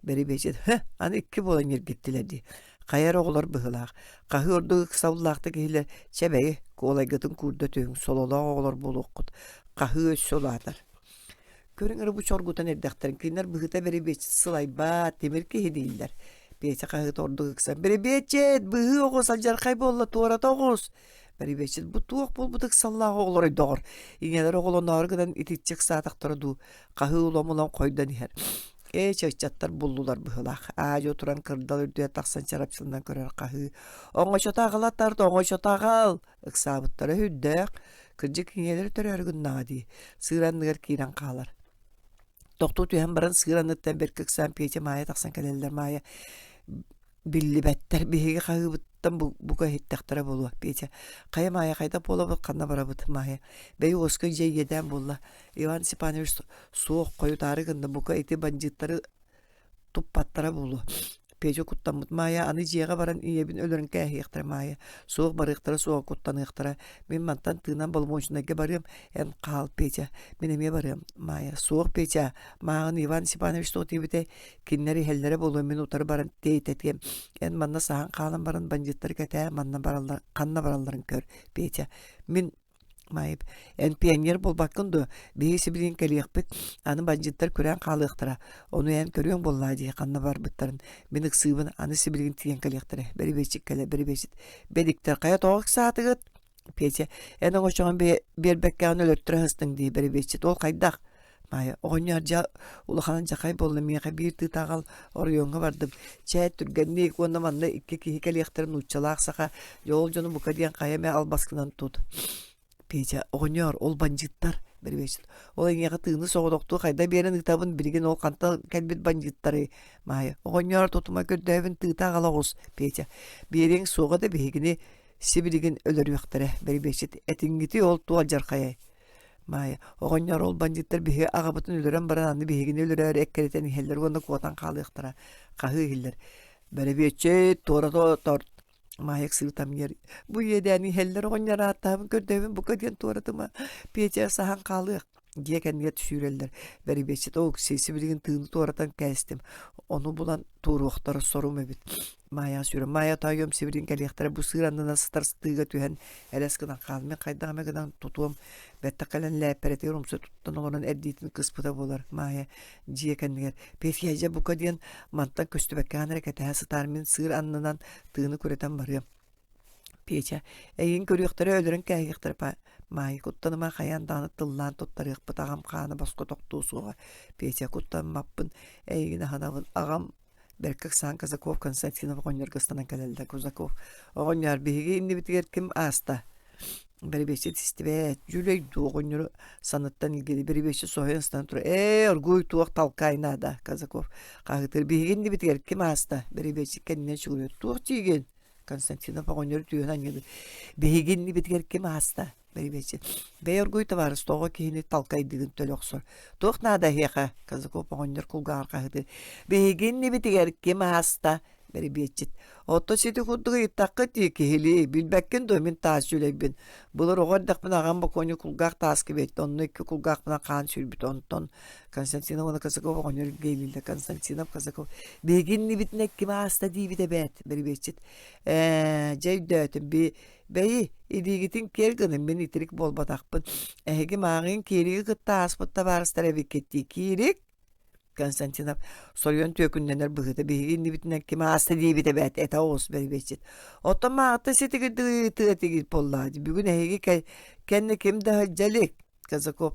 Бэрэбиэччит «Һы, аны икки буолан ньиргиттилэр дии. Хайа эрэ оҕолор быһыылаах. Хаһыы ордук ыксаллаахтык иһиллэр, чэ бэйи, куолайгытын куурда түһүҥ, сололоох оҕолор буолуоххут. Хаһыы өссө улаатар». Көрүҥ эрэ бу чоргутан эрдэхтэрин, кинилэр быһыыта бэрэбиэччит сылайбат, тимир киһи дииллэр. Петя хаһыыта ордук ыксан «Бэрэбиэччит, быһыы оҕус, алдьархай буолла, туората оҕус!» Бэрибиэччит бу туох буолбут ыксаллаах оҕолорой доҕор, ийэлэр оҕолоноору гынан итиччэ ыксаатахтара дуу, хаһыы улам-улам хойдон иһэр. Ээ, ыччаттар буллулар быһыылаах. Аа-дьуо туран кырдал үрдүгэр тахсан чарапчыланан көрөр хаһыы. Оҥочото аҕала тарт, оҥочото аҕал! Ыксаабыттара сүрдээх. Кырдьык ийэлэрэ төрөөрү гыннаҕа дии. Сыыр анныгар киирэн хаалар. Тохтуу түһэн баран сыыр анныттан бэркэ ыксаан Петя Маайа тахсан кэлэллэр. Маайа биллибэттэр биһиги хаһыыбыттан бука иһиттэхтэрэ буолуо Петя хайа Маайа хайдах буолабыт ханна барабыт Маайа бэйи уоска дьиэ иэдээн буолла Иван Степанович суох хойутаары гынна бука ити бандьыыттары туппаттара буолуо Петя куттаммыт Маайа аны дьиэҕэ баран ийэбин өлөрөн кээһиэхтэрэ Маайа суох барыахтара суоҕа куттаныахтара мин мантан тыынан боломуочунайга барыам эн хаал Петя мин эмиэ барыам Маайа суох Петя мааҕын Иван Степанович туох диэбитэй Кинилэр иһэллэрэ буолуо мин утары баран тиэйтэтиэм. Эн манна саһан хаалан баран бандьыыттары кэтээ, манна бараллар, ханна баралларын көр, Петя. Мин Маайып, эн пионер буолбаккын дуо? Биһиги сибилигин кэлиэхпит, аны бандьыыттар күрээн хаалыахтара. Ону эн көрүөҥ буоллаа дии ханна барбыттарын. Мин ыксыыбын, аны сибилигин тиийэн кэлиэхтэрэ. Бэрибиэчик кэлэ, бэрибиэчит. Бэдиктэр, хайа тоҕо ыксаатыгыт? Петя, эн оҥочоҕун биэрбэккэҕин өлөртөрө сыстыҥ дии бэрэбиэччит. Ол хайдах? Маайа, оҕонньор дьэ улахан дьахай буолла миэхэ биир тыыта аҕал оройуоҥҥа бардым. Чээ түргэнник уонна манна икки киһи кэлиэхтэрэ нууччалаах саха дьэ ол дьону бука диэн хайа эмэ албаскынан тут. Петя, оҕонньор ол бандьыыттар бэрэбиэччит. Ол эйиэхэ тыыны соҕотохтуу хайда биэрэн ыытабын билигин ол хантан кэлбит бандьыыттарый? Маайа, оҕонньоор тутума көрдөөбүн тыыта аҕала оҕус. Петя, биэриэҥ суоҕа да биһигини Сибилигин өлөрүөхтэрэ, бэрибиэччит этиҥҥити ол туох алдьархайай? Маайа, оҕонньор ол бандьыыттар биһиги аҕабытын өлөрөн баран аны биһигини өлөрөөрү эккирэтэн иһэллэр уонна куотан хаалыахтара, хаһыы иһиллэр. Бэрэбиэччит, туора торт Маайа ыксыыр бу иэдээни иһэллэр оҕонньор ааттаабын көрдөөбүн бука диэн туоратыма Петя саһан хаалыах дьиэ кэннигэр сүүрэллэр. Бэрибиэччит Окси сибилигин тыыны туоратан кээстим. Ону булан туоруохтара сорум эбит. Маайа сүүрэн Маайа тоойуом сибилигин кэлиэхтэрэ бу сыыр аннынан сытар тыыга түһэн элэс гынан хаал. Мин хайдах эмэ гынан тутуом. Бэттэх кэлэн лээппэрэтигэр умса туттан олорон эрдиитин кыспыта буолар. Маайа дьиэ кэннигэр Петя дьэ бука диэн мантан көстүбэккэҕин эрэ кэтэһэ сытаар мин сыыр аннынан тыыны күрэтэн барыам. Петя, эйигин көрүөхтэрэ өлөрөн кээһиэхтэрэ па Маайа куттаныма хайаан даҕаны тыллаан туттарыахпыт аҕам хаана босхо тохтуо суоҕа. Петя куттаммаппын, эйигин аһынабын, аҕам бэркэ ыксаан Казаков Константинов оҕонньорго ыстанан кэлэллэр. Кузаков оҕонньоор биһиги иннибитигэр ким ааста? Бэрэбиэччит истибэт, дьүлэй дуу оҕонньору саныттан илгири бэрэбиэччит соһуйан ыстан турар ээ оргууй туох талкаай наада Казаков хаһыытыыр биһиги иннибитигэр ким ааста? Бэрэбиэччит кэннинэн чугуйар туох диигин? Константинов оҕонньору түөһүн анньыды. Биһиги иннибитигэр ким ааста? Бэйбэчи. Бэй оргуй табаарыс тоҕо киһини талкайдыгын төлө охсор. Туох наада эһиэхэ? Казаков оҕонньор кулгааҕар хаһыты. Биһиги иннибитигэр ким ааста? Бэрибиэтчит. Оттон сити курдук ыйыттаххыт дии киһилии. Билбэккин дуо мин таас дьүлэйбин. Былыр оҕо эрдэхпинэ аҕам бокуонньу кулгаах тааска биэртэ. Онно икки кулгаахпынан хаан сүүрбүт. Онтон Константинов уонна Казаков оҕонньор илгэлииллэр. Константинов, Казаков биһиги иннибитинэ ким ааста диибит эбээт, бэрибиэччит. Ээ, дьэ өйдөөтүм. Би бэйи, илиигитин киэр гынын, мин итирик буолбатахпын. Эһиги мааҕыын Киириги кытта ааспыт табаарыстар эбиккит дии. Киирик? Константинов соруйан түөкүннэнэр быһыыта биһиги иннибитинэ ким ааста диэбит эбээт этэ оҕус бэрибиэччит. Оттон мааҕыттан ситигирдик ыйытыы этигит буоллаа. Бүгүн эһиги кэннэ ким да сылдьа илик. Казаков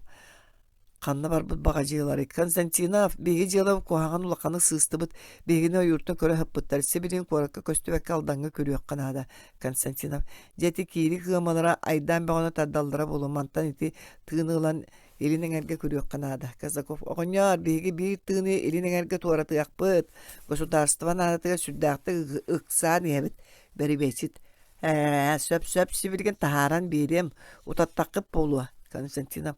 Ханна барбыт баҕадьыаларый? Константинов, биһиги дьыалабыт куһаҕан улаханнык сыыстыбыт, биһигини ойууртан көрө сыппыттар, сибилигин куоракка көстүбэккэ Алдаҥҥа күрүөххэ наада. Константинов, дьэ ити киирик ыамалара айдаан бөҕөнү тардаллара буолуо, мантан ити тыыны ылан илин эҥэргэ күрүөххэ наада. Казаков, оҕонньоор, биһиги биир тыыны илин эҥэргэ туоратыахпыт, государство наадатыгар сүрдээхтик ыксаан иһэбит. Бэрибиэчит, Ээ, сөп-сөп сибилигин таһааран биэриэм, утаттаххыт буолуо, Константинов.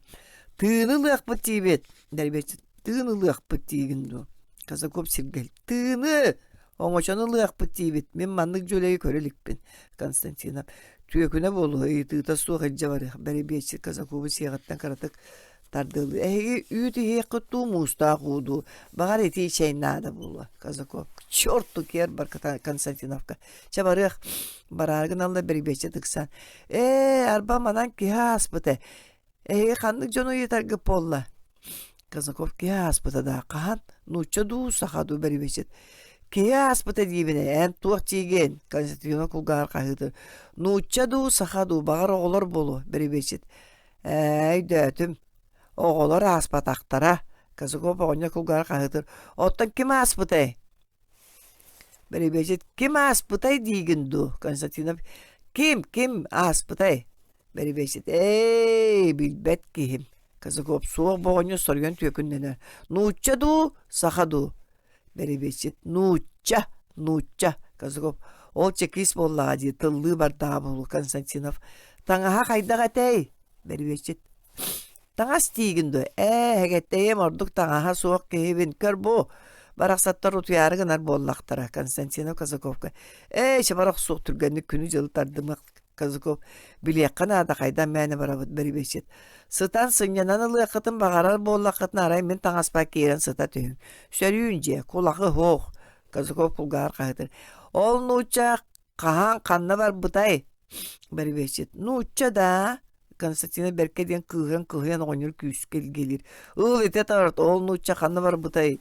Тыыны ылыахпыт диибит, Дэрбиэччит. Тыын ылыахпыт диигин дуо? Казаков сиргэл. Тыыны! Оҥочону ылыахпыт диибит. Мин маннык дьүлэйи көрө иликпин. Константинов. Түөкүнэ буолуо, ыйытыыта суох илдьэ барыах. Бэрибиэччит Казакову сиэҕиттэн кыратык тардыалыы. Эһиги үүт иһиэххит дуу, муустаах уу дуу? Баҕар итии чэй наада буолуо. Казаков. К черту киэр бар Константиновка. Чэ барыах. Бараары гыналлар бэрибиэччит ыксаан. Ээ, арба манан киһи ааспыта. Эһиги ханнык дьону ыйытаргыт буолла? Казаков киһи ааспыта да хаһан? Нуучча дуу, саха дуу бэрибиэччит. Киһи ааспыта диибин ээ, эн туох диигин? Константинов кулгааҕар хаһыытыр. Нуучча дуу, саха дуу, баҕар оҕолор буолуо, бэрибиэччит. Ээ, өйдөөтүм. Оҕолор ааспатахтара. Казаков оҕонньор кулгааҕар хаһыытыыр: «Оттон ким ааспытай?» Бэрэбиэччит «Ким ааспытай диигин дуу?» Константинов «Ким, ким ааспытай?» Бэрэбиэччит «Ээ, билбэт киһим». Казаков суох боҕонньор соруйан түөкүннэнэр: «Нуучча дуу, саха дуу?» Бэрэбиэччит «Нуучча, нуучча». Казаков «Ол чекист буоллаҕа дии, тыллыы бардаҕа буолуо». Константинов «Таҥаһа хайдах этэй?» Бэрэбиэччит Таҥас диигин дуо? Ээ, эгэттэйиэм ордук таҥаһа суох киһибин. Көр бу, барахсаттар утуйаары гынар буоллахтара. Константинов Казаковка. Ээ, чабарах суох түргэнник күнү-дьылы тардымах Казаков. Билиэххэ наада хайдан мээнэ барабыт бэрибиэччит. Сытан сынньанан ылыаххытын баҕарар буоллаххытына арай мин таҥаспар киирэн сыта түһүҥ. Сөрүүн дьиэ, кулахы һуох. Казаков кулгааҕар хаһыытыр. Ол нуучча Хаһан ханна барбытай? Бэрибиэччит нуучча даа Константина бэркэ диэн кыыһыран кыһыйан оҕонньор күүскэ илгиэлиир. Ыл ити тарт ол нуучча ханна барбытай?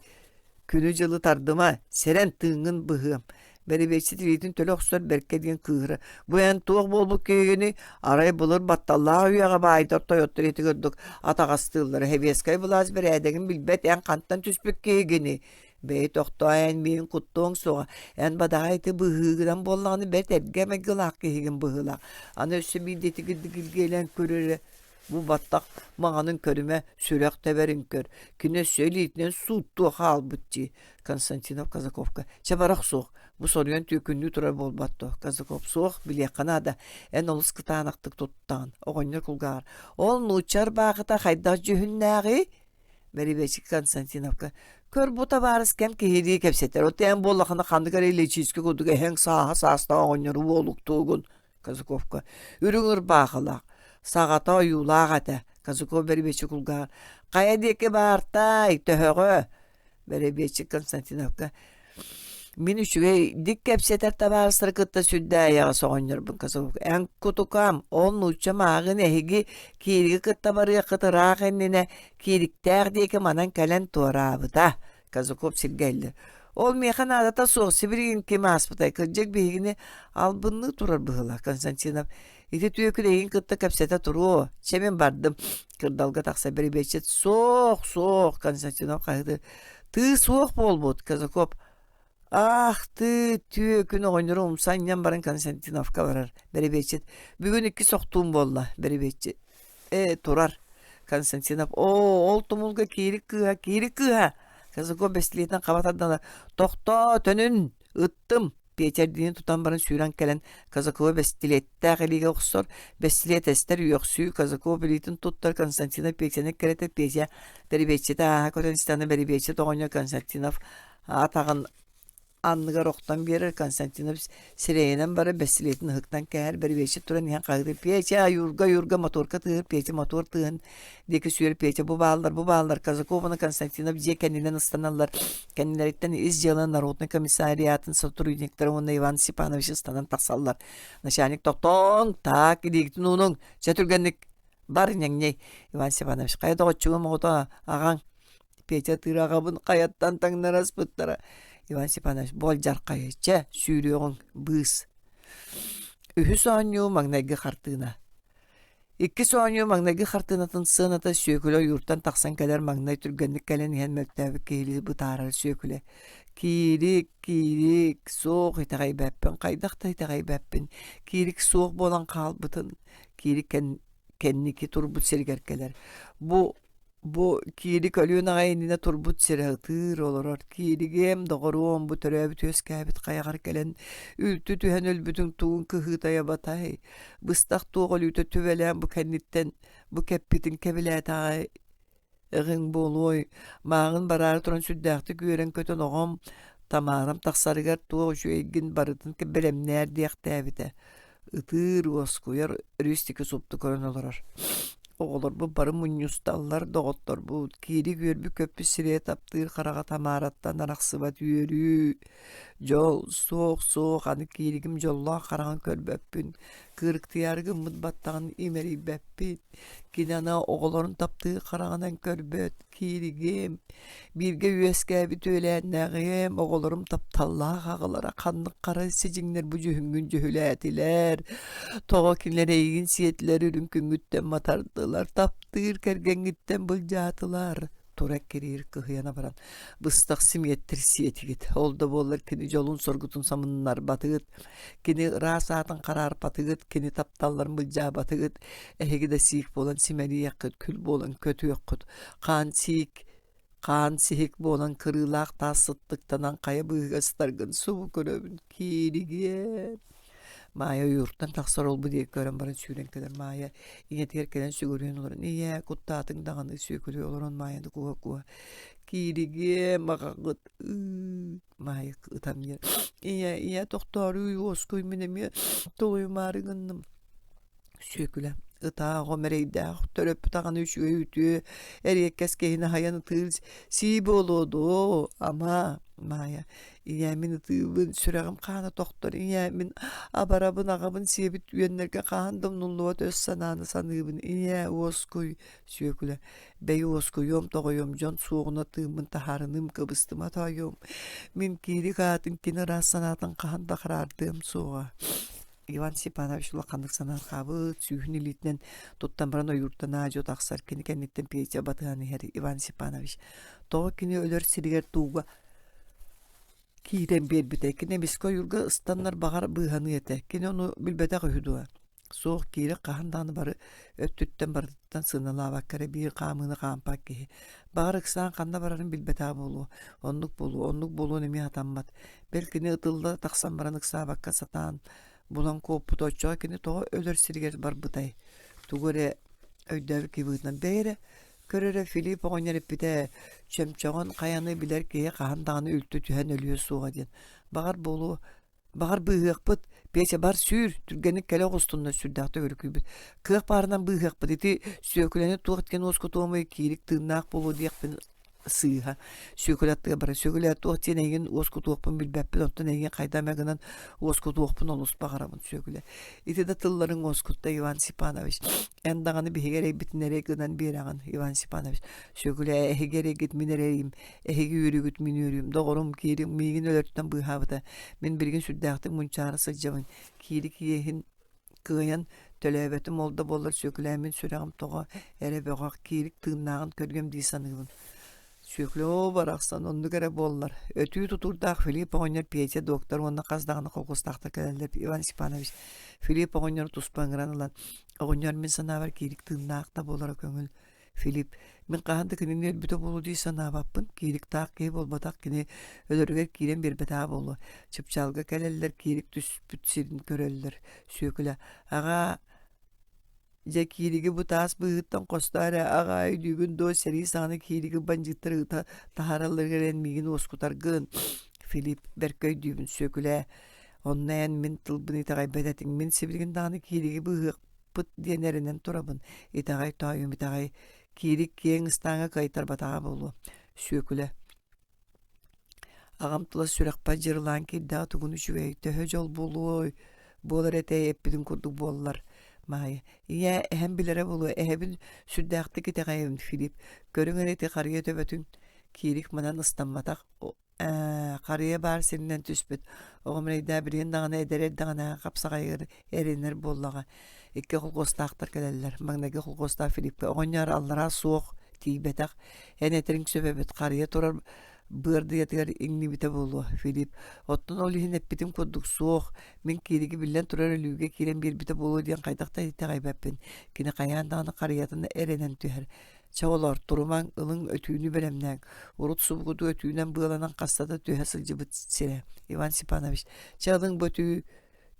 Күнү-дьылы тардыма, сэрэн тыыҥҥын быһыам. Бэрибиэччит илиитин төлө охсор бэркэ диэн кыыһыра. Бу эн туох буолбут киһигиний? Арай былыр батталлаах үйэҕэ баайдар тойоттор ити курдук атаҕастыыллара. Сэбиэскэй былаас бэрээдэгин билбэт эн хантан түспүт киһигиний? Бэйи тохтоо эн миигин куттуоҥ суоҕа, эн бадаҕа ити быһыыгынан буоллаҕына бэрт эргэ майгылаах киһигин быһыылаах. Аны өссө биирдэ итигирдик илгиэлээн көр эрэ, бу баттах маҥанын көрүмэ, сүрэх тэбэрин көр. Кини өссө илиитинэн сууттуо хаалбыт дии. Константинов Казаковка. Чэ барах суох, бу соруйан түөкүннүү турар буолбат дуо? Казаков суох, билиэххэ наада. Эн олус кытаанахтык туттаҕын. Оҕонньор кулгааҕар. Ол нуучча ырбаахыта хайдах дьүһүннээҕий? Бэрибиэчик Константиновка «Көр бу табаарыс кэм киһилии кэпсэтэр, от эн буоллахына ханнык эрэ илиичиискэ курдук эһэҥ сааһа саастаах оҕонньору уолуктуугун» Казаковка «Үрүҥ ырбаахылаах, саҕата ойуулаах этэ» Казаков бэрибиэчик кулгааҕар «Хайа диэки баартай, төһөҕө?» Бэрэбиэччик Константиновка «Мин үчүгэйдик кэпсэтэр табаарыстары кытта сүрдээйэҕэс оҕонньорбун Казаков эн кутукам, ол нуучча мааҕын эһиги киириги кытта барыаххыт ыраах иннинэ киириктээх диэки манан кэлэн туораабыта» Казаков сиргэ эллэр. «Ол миэхэ наадата суох, сибилигин ким ааспытай, кырдьык биһигини албынныы турар быһыылаах» Константинов Ити түөкүн эйигин кытта кэпсэтэ туруо. Чэ мин бардым. Кырдалга тахса бэрибиэччит суох, суох, Константинов хаһыытыыр. Тыы суох буолбут, Казаков. Ах ты, түөкүн оҕонньору умса анньан баран Константиновка барар. Бэрибиэччит. Бүгүн икки сохтуум буолла, бэрибиэччит. Э, турар. Константинов. Оо, ол тумулга киирик кыыһа, киирик кыыһа. Казаков бэстилиэтин хаба тардана. Тохтоо, төнүн, ыттым. Петя тутан баран сүүрэн кэлэн Казакова бэстилиэттээх илиигэ охсор, бэстилиэт эстэр, үөхсүү, Казаков илиитин туттар, Константинов Петяны эккирэтэр, Петя бэрибиэччитэ ааһа көтөн истэҕинэ бэрибиэччит оҕонньор Константинов атаҕын анныгар охтон биэрэр, Константинов сирэйинэн барар, бэстилиэтин ыһыктан кээһэр, бэрибиэччит туран иһэн хаһыытыыр, «Петя, ойуурга, ойуурга мотуорка тыаһыр, Петя мотуор тыаһын диэки сүөр Петя бу бааллар, бу бааллар Казаков уонна Константинов дьиэ кэннинэн ыстаналлар. Кэннилэриттэн ис дьыала народнай комиссариатын сотрудниктара уонна Иван Степанович ыстанан тахсаллар. Начальник тохтооҥ, таак, илиигитин уунуҥ, чэ түргэнник бар ньэҥньэй. Иван Степанович хайа доҕоччугум оҕото аҕаҥ Петя тыыр аҕабын хайаттан таҥнары аспыттара. Иван Степанович болдьархайы чэ сүүрүөҕүҥ быыс. Үһүс оонньуу маҥнайгы хартыына. Иккис оонньуу маҥнайгы хартыынатын сыаната Сүөкүлэ ойууртан тахсан кэлэр маҥнай түргэнник кэлэн иһэн мөлтөөбүт киһилии бытаарар Сүөкүлэ «Киирик, киирик, суох итэҕэйбэппин, хайдах да итэҕэйбэппин, киирик суох буолан хаалбытын» Киирик кэнники турбут сиригэр кэлэр. Бу Бу киирик өлүөн аҕай иннинэ турбут сирэ ытыыр олорор. Кииригиэм, доҕоруом, бу төрөөбүт-үөскээбит хайаҕар кэлэн үлтү түһэн өлбүтүҥ тугун кыһыытайа батай. Быстах туох өлүүтэ түбэлээн бу кэнниттэн бу кэппитин кэбилээтэҕэй эҕиҥ буолуой. Мааҕын бараары туран сүрдээхтик үөрэн-көтөн оҕом Тамарам тахсарыгар туох үчүгэйгин барытын бэлэмнээр диэхтээбитэ. Ытыыр, уоскуйар, өрүс супту көрөн олорор. Оҕолорбут бары мунньусталлар, доҕотторбут, киирик үөрбүт-көппүт сирэйэ таптыыр хараҕа Тамараттан арахсыбат үөрүү, дьол, суох, суох, аны кииригим дьоллоох хараҕын көрбөппүн, кыырыктыйаары гыммыт баттаҕын имэрийбэппин, кини аны оҕолорун таптыыр хараҕынан көрбөт, Кииригим, бииргэ үөскээбит үөлээннээҕиэм, оҕолорум тапталлаах аҕалара ханнык хара сидьиҥнэр бу дьүһүҥҥүн дьүһүлээтилэр, тоҕо кинилэр эйигин сиэтилэр үрүҥ күҥҥүттэн матардылар, таптыыр кэргэҥҥиттэн былдьаатылар. Тура эккириир кыһыйан абаран быстах симиэттэр сиэтигит. Ол да буоллар кини дьолун-соргутун самыннарбатыгыт, кини ыраас аатын хараарпатыгыт, кини тапталларын былдьаабатыгыт, эһиги да сиик буолан симэлийэххит, күл буолан көтүөххүт, хаан сиик хаан сиһик буолан кырыылаах таас сыттыктанан хайа быыһыгар сытаргын субу көрөбүн кииригиэ Маайа ойууртан тахсар ол-бу диэки көрөн баран сүүрэн кэлэр Маайа ийэтигэр кэлэн сүгүрүйэн олорон ийээ куттаатыҥ даҕаны сүөкүлүү олорон Маайаны кууһа-кууһа кииригиэ маҕаҕыт ыы Маайа ытамньыйар ийээ ийээ тохтооруй уоскуй мин эмиэ тулуйумаары гынным Сүөкүлэ ытаа оҕом эрэйдээх төрөппүт аҕаны үчүгэй үтүө эриэккэс киһини аһыйан ытыыр сии буолуо дуо ама Маайа ийээ мин ытыыбын сүрэҕим хаана тохтор ийээ мин абарабын аҕабын сиэбит үөннэргэ хаһан да умнуллубат өс санааны саныыбын ийээ уоскуй Сүөкүлэ бэйи уоскуйуом тоҕойуом дьон суоҕуна тыыммын таһаарыныым кыбыстыма тоойуом мин киирик аатын кини ыраас санаатын хаһан да хараардыам суоҕа Иван Степанович улаханнык санаарҕаабыт, сүүһүн илиитинэн туттан баран ойууртан аа-дьуо тахсар. Кини кэнниттэн Петя батыһан иһэр Иван Степанович тоҕо кини өлөр сиригэр тууга киирэн биэрбитэ. Кини эмискэ ойуурга ыстаннар баҕар быыһаныа этэ. Кини ону билбэтэх үһү дуо? Суох киирэ хаһан даҕаны бары өттүттэн барытыттан сыаналаабакка эрэ биир хаамыыны хаампат киһи. Баҕар ыксаан ханна барарын билбэтэҕэ буолуо. Оннук буолуо, оннук буолуон эмиэ сатаммат. Бэл кини ытылла тахсан баран ыксаабакка сатаан булан куоппут оччоҕо кини тоҕо өлөр сиригэр барбытай? Тугу эрэ өйдөөбүт киһи быһыытынан бэйэ эрэ көр эрэ Филипп оҕонньор эппитэ чөмчөҕүн хайаны билэр киһи хаһан даҕаны үлтү түһэн өлүө суоҕа диэн. Баҕар буолуо Баҕар быыһыахпыт, Петя бар сүүр, түргэнник кэлэ оҕустунна сүрдээхтик өрүкүйбүт. Кыах баарынан быыһыахпыт, ити Сүөкүлэни туох диэн уоскутуомуй, киирик тыыннаах буолуо диэхпин сыыһа. Сүөкүлэ аттыгар барар. Сүөкүлэ туох диэн эйигин уоскутуохпун билбэппин, оттон эйигин хайдах эмэ гынан уоскутуохпун олус баҕарабын, Сүөкүлэ. Ити да тылларыҥ уоскутта, Иван Степанович. Эн даҕаны биһиги эрэйбитин эрэй гынан биэрэҕин, Иван Степанович. Сүөкүлэ, эһиги эрэйгит мин эрэйим, Эһиги үөрүүгүт мин үөрүүм, доҕорум Киирик миигин өлөртөн быыһаабыта. Мин билигин сүрдээхтик мунчаара сылдьабын. Киирик иэһин кыайан төлөөбөтүм ол да буоллар сүөкүлээммин сүрэҕим тоҕо эрэ бөҕөх Киирик тыыннааҕын көрүөм дии саныыбын. Сүөкүлэ оо барахсан оннук эрэ буоллар. Өтүү тутуурдаах Филипп оҕонньор Петя доктор уонна хас даҕаны холкуостаахтар кэлэллэр Иван Степанович Филипп оҕонньору туспа ыҥыран ылан оҕонньор мин санаабар Киирик тыыннаах да буолара көҥүл Филипп, мин хаһан да кинини өлбүтэ буолуо дии санаабаппын, киириктаах киһи буолбатах кини өлөрүгэр киирэн биэрбэтэҕэ буолуо. Чыпчаалга кэлэллэр, киирик түспүт сирин көрөллөр. Сүөкүлэ, аҕаа, дьэ киириги бу таас быыһыттан хостоо эрэ, аҕаа өйдүүгүн дуо, сэрии саҕана киириги бандьыыттар ыыта таһааралларыгар эн миигин уоскутаргын. Филипп, бэркэ өйдүүбүн, Сүөкүлээ, онно эн мин тылбын итэҕэйбэт этиҥ, мин сибилигин даҕаны киириги быыһыах диэн эрэнэн турабын. Итэҕэй тоойум итэҕэй, киирик киэҥ ыстааҥҥа кыайтарбатаҕа буолуо. Сүөкүлэ. Аҕам тыла сүрэхпэр дьырылаан киирдэҕэ тугун үчүгэй, төһө дьол буолуой, буолар этэй эппитин курдук буоллар. Маайа, ийээ, эһэм билэрэ буолуо, эһэбин сүрдээхтик итэҕэйэбин, Филипп. Көрүҥ эрэ ити харыйа төбөтүн. Киирик манан ыстамматах, Ээ, харыйа баар сиринэн түспүт. Оҕом эрэйдээх билигин даҕаны эдэр эрдэҕинээҕи хапсаҕайыгар эрэнэр буоллаҕа. Икки холкуостаахтар кэлэллэр. Маҥнайгы холкуостаах Филиппкэ оҕонньор аллараа суох, тиийбэтэх. Эн этэриҥ сөп эбит, харыйа турар быардыйатыгар иҥнибитэ буолуо, Филипп. Оттон ол иһин эппитим курдук суох. Мин киириги биллэн турар өлүүгэ киирэн биэрбитэ буолуо диэн хайдах да итэҕэйбэппин. Кини хайаан даҕаны харыйатын эрэнэн түһэр. Чэ олоор, турумаҥ, ылыҥ өтүүнү бэлэмнээҥ. Урут субугуту өтүүнэн быаланан хаста да түһэ сылдьыбыт сирэ. Иван Степанович, чэ ылыҥ бу өтүү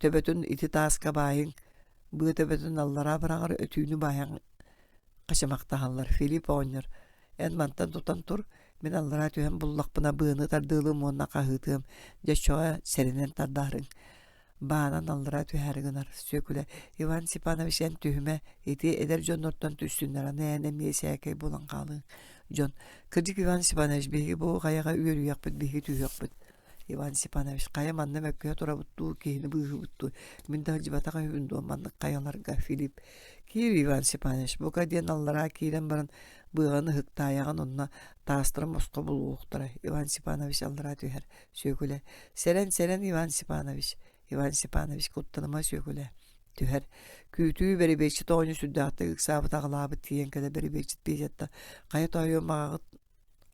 төбөтүн ити тааска баайыҥ. Быа төбөтүн аллараа быраҕар өтүүнү баайан хачымахтаһаллар. Филипп оҕонньор, эн мантан тутан тур, мин аллараа түһэн буллахпына быаны тардыалыам уонна хаһыытыам. Дьэ оччоҕо сэрэнэн тардаарыҥ. Баанан аллараа түһээри гынар Сүөкүлэ Иван Степанович эн түһүмэ ити эдэр дьоннортон түстүннэр аны эн эмиэ сээкэй буолан хаалыаҥ дьон кырдьык Иван Степанович биһиги бу хайаҕа үөрүйэхпит биһиги түһүөхпүт Иван Степанович хайа манна мөккүһэ турабыт дуу киһини быыһыыбыт дуу мин да сылдьыбатах үһүбүн дуо маннык хайаларга Филипп киир Иван Степанович бука диэн аллараа киирэн баран быаҕаны ыһыктаайаҕын онно таастарын босхо булуохтара Иван Степанович аллараа түһэр Сүөкүлэ «Сэрэн, сэрэн, Иван Степанович!» Иван Степанович куттаныма Сүөкүлэ түһэр. Күүтүү бэрэбиэччит оҕонньор сүрдээхтик ыксаабыт аҕылаабыт тиийэн кэлэ бэрэбиэччит Петяттан «Хайа тоойуом аҕаҕыт?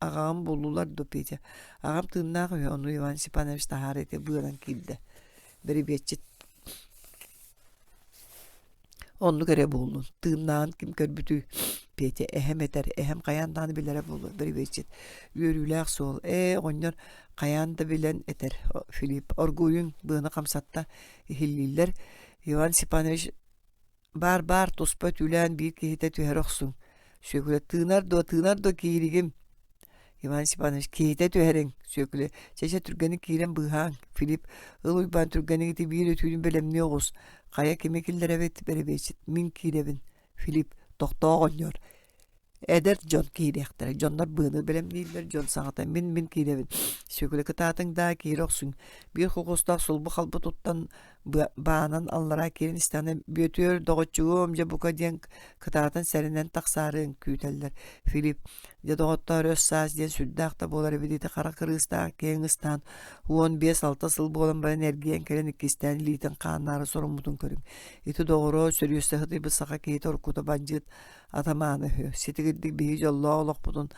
Аҕаҕын буллулар дуо, Петя? Аҕам тыыннаах үһү, ону Иван Степанович таһаара ити быанан киирдэ. Бэрибиэччит Оннук эрэ буоллун, тыыннааҕын ким көрбүтүй? Петя эһэм этэр, эһэм хайаан даҕаны билэрэ буолуо, бэрибиэччит. Үөрүүлээх суол, ээ, оҕонньор хайаан да билэн этэр, Филипп оргууйуҥ быаны хамсатта, иһиллииллэр. Иван Степанович баар-баар туспа түүлээн биир киһитэ түһэрэ охсуҥ. Сүөкүлэ тыынар дуо, тыынар дуо кииригим? Иван Степанович киһитэ түһэриҥ, Сүөкүлэ чэ-чэ түргэнник киирэн быыһааҥ. Филипп ыл Уйбаан түргэнник ити биир өтүүнү бэлэмнии оҕус. Хайа кими киллэрэбит, бэрэбиэччит мин киирэбин. Филипп тохтоо оҕонньор. Эдэр дьон киириэхтэрэ, дьоннор быаны бэлэмнииллэр, дьон саҥата мин-мин киирэбин. Сүөкүлэ кытаатыҥ даа, киирэ охсуҥ. Биир холкуостаах сулбу-халбы туттан баанан аллараа киирэн истэҕинэ Бүөтүөр доҕоччугуом дьэ бука диэн кытаатан сэрэнэн тахсаарыҥ күүтэллэр. Филипп дьэ доҕоттоор өс саас диэн сүрдээх да буолар эбит ити хара кырыыстаах киэҥ ыстаан 15-6 сыл буолан баран эргийэн кэлэн иккистээн илиитин хааннаары соруммутун көрүҥ. Ити доҕоро сөрүөстэ сытыйбыт саха киһитэ уруккута бандьыыт атамаана үһү. Ситигирдик биһи дьоллоох олохпутун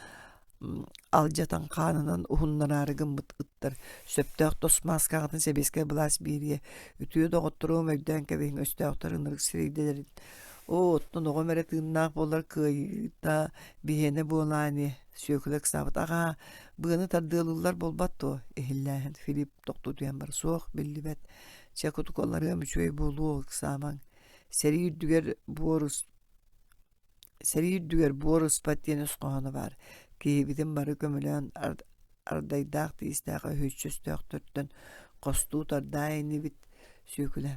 алдьатан хаанынан уһуннараары гыммыт ыттар сөптөөх тос мааскаҕытын сэбиэскэй былаас биэриэ үтүө доҕотторуом өйдөөн кэбиһиҥ өстөөхтөр ынырык сирэйдэлэрин оо оттон оҕом эрэ тыыннаах буолар кыайыыта биһиэнэ буолаа ини Сүөкүлэ ыксаабыт аҕаа быаны тардыалыыллар буолбат дуо иһиллээһин Филипп тохтуу түһэн бар суох биллибэт чэ кутукаларыам үчүгэй буолуо ыксаамаҥ сэрии үрдүгэр буор Сэрии үрдүгэр буор ыспат диэн өс хоһооно баар. Киһибитин бары көмөлөөн ардайдаах тиистээх өһүччү өстөөхтөртөн хостуу тардаа инибит Сүөкүлэ.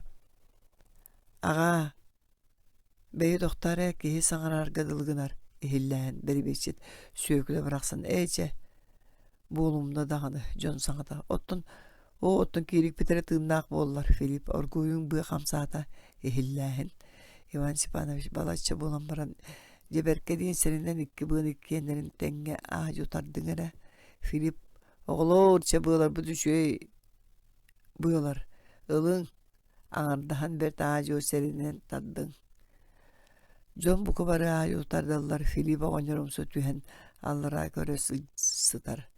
Аҕаа, бэйи тохтоо эрэ, киһи саҥарарга дылы гынар, иһиллээн бэрибиэччит Сүөкүлэ барахсан ээ чэ, буолумна даҕаны дьон саҥата. Оттон Оо, оттон киирикпит эрэ тыыннаах буоллар, Филипп оргууйуҥ быа хамсаата, иһиллээһин. Иван Степанович балачча буолан баран, дьэ бэркэ диэн сэрэнэн икки быаны иккиэннэрин тэҥҥэ аа-дьуо тардыҥ эрэ. Филипп, оҕолоор, чэ быаларбыт үчүгэй быалар, ылыҥ, аҥардаһан бэрт аа-дьуо сэрэнэн тардыҥ. Дьон бука бары аайы утардаллар, Филипп оҕонньор умса түһэн аллараа көрө сытар.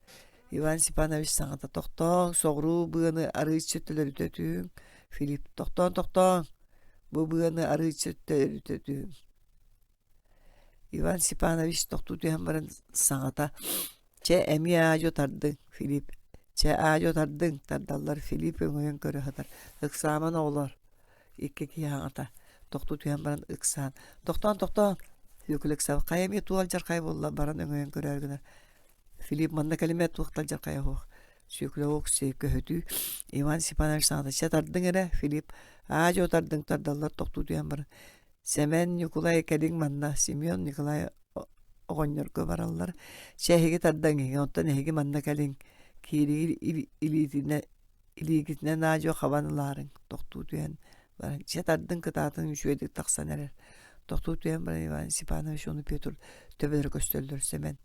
Иван Степанович саҥата тохтооҥ, соҕуруу быаны арыычча төлөрүтэ түһүҥ. Филипп тохтоон, тохтооҥ, бу быаны арыычча төлөрүтэ түһүҥ. Иван Степанович тохтуу түһэн баран саҥата «Чэ, эмиэ аа-дьуо тардыҥ, Филипп, чэ, аа-дьуо тардыҥ» тардаллар Филипп өҥөйөн көрө сытар «Ыксааман оҕолор» икки киһи аҥата тохтуу түһэн баран ыксаан «Тохтоон, тохтоон» Сүөкүлэ ыксаабыт «Хайа эмиэ туох алдьархай буолла?» баран өҥөйөн көрөөрү гынар Филипп манна кэлимэ туох да алдьархайа суох Сүөкүлэ Оксей көһүтүү Иван Степанович саҥата «Чэ, тардыҥ эрэ, Филипп, аа-дьуо тардыҥ» тардаллар тохтуу түһэн баран Сэмэн Ньукулай кэлиҥ манна, Семен Николай оҕонньорго бараллар. Чэ эһиги тардаҥ иһиҥ, оттон эһиги манна кэлиҥ, кииригит илиитинэ илиигитинэн аа-дьуо хабан ылаарыҥ, тохтуу түһэн баран, чэ тардыҥ кытаатын үчүгэйдик тахсан эрэр. Тохтуу түһэн баран Иван Степанович уонна Петр төбөлөрө көстөллөр Сэмэн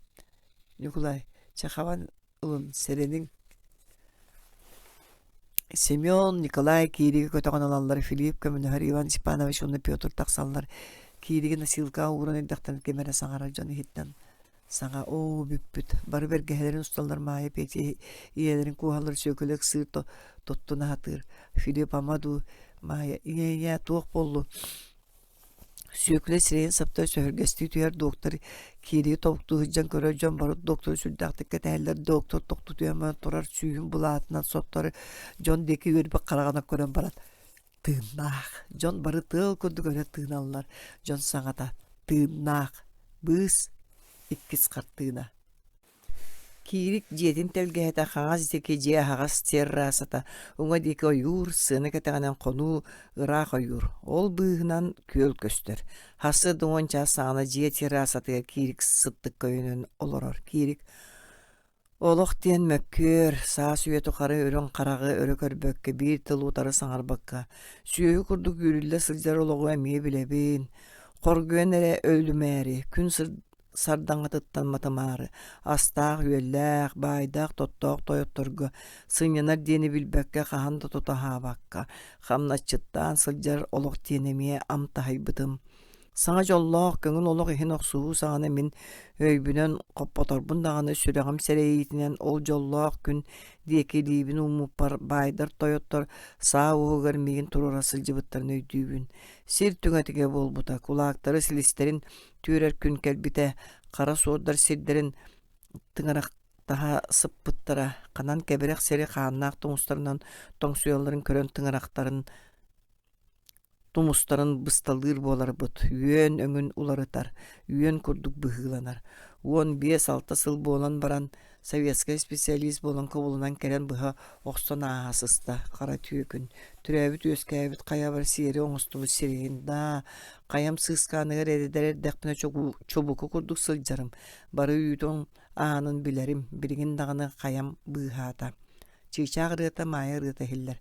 Ньукулай, чэ хабан ылын, сэрэниҥ Семен, Николай киириги көтөҕөн ылаллар, Филипп көмөлөһөр, Иван Степанович уонна Петр тахсаллар. Киириги носилкаҕа ууран эрдэхтэринэ ким эрэ саҥарар дьон иһиттэн саҥа «Оо, бүппүт» бары бэргэһэлэрин усталлар Маайа Петя ийэлэрин куоһаллар Сүөкүлэ ыксыыр туттуна сатыыр. Филипп ама дуу Маайа «Ийээ, ийээ, туох буоллун?» Сүөкүлэ сирэйин сапта сөһүргэстии түһэр доктор киирии тобуктуу сылдьан көрөр дьон бары доктору сүрдээхтик кэтэһэллэр доктор тохтуу түһэн баран турар сүүһүн былаатынан соттор дьон диэки үөрбүт хараҕынан көрөн баран тыыннаах дьон бары тыал курдук өрө тыыналлар дьон саҥата тыыннаах быыс иккис хартыына Киирик дьиэтин тэлгэһэтэ хаҥас диэки дьиэ аһаҕас террасата, уҥа диэки ойуур, сыана кэтэҕинэн хонуу, ыраах ойуур. Ол быыһынан күөл көстөр. Сарсыарда уон чаас саҕана дьиэ террасатыгар Киирик сыттыкка өйөнөн олорор. Киирик олох диэн мөккүөр, саас үйэ тухары үрүҥ хараҕы өрө көрбөккө, биир тыл утары саҥарбакка, сүөһү курдук үүрүллэ сылдьар олоҕу эмиэ билэбин. Хоргуйан эрэ өлүмээри, күн сардаҥатыттан матымаары, астаах-үөллээх, баайдаах-тоттоох тойотторго сынньанар диэни билбэккэ хаһан да тутаһаабакка, хамначчыттаан сылдьар олох диэн эмиэ амтаһыйбытым. Саҥа дьоллоох көҥүл олох иһин охсуһуу саҕана мин өйбүнэн хоппоторбун даҕаны сүрэҕим сэрэйиитинэн ол дьоллоох күн диэки илиибин ууммуппар баайдар тойоттор саа уоһугар миигин туруора сылдьыбыттарын өйдүүбүн. Сир түҥэтигэ буолбута, кулаактары силистэрин түөрэр күн кэлбитэ, хара суордар сирдэрин тыҥырахтаһа сыппыттара, ханан кэбирэх сири хааннаах тумустарынан тоҥсуйалларын көрөн тыҥырахтарын тумустарын бысталыыр буоларбыт, үөн өҥүн уларытар, үөн курдук быһыыланар. 15-6 сыл буолан баран советскай специалист буолан кубулунан кэлэн быһа охсон ааһа сыста хара түөкүн. Төрөөбүт-үөскээбит хайабар сиэри оҥостубут сирэйин даа, хайам сыыскааныгар эрэдэр эрдэхпинэ чубуку курдук сылдьарым, бары үүтүн аанын билэрим, билигин даҕаны хайам быыһаата. Чыычаах ырыата Маайа ырыата иһиллэр.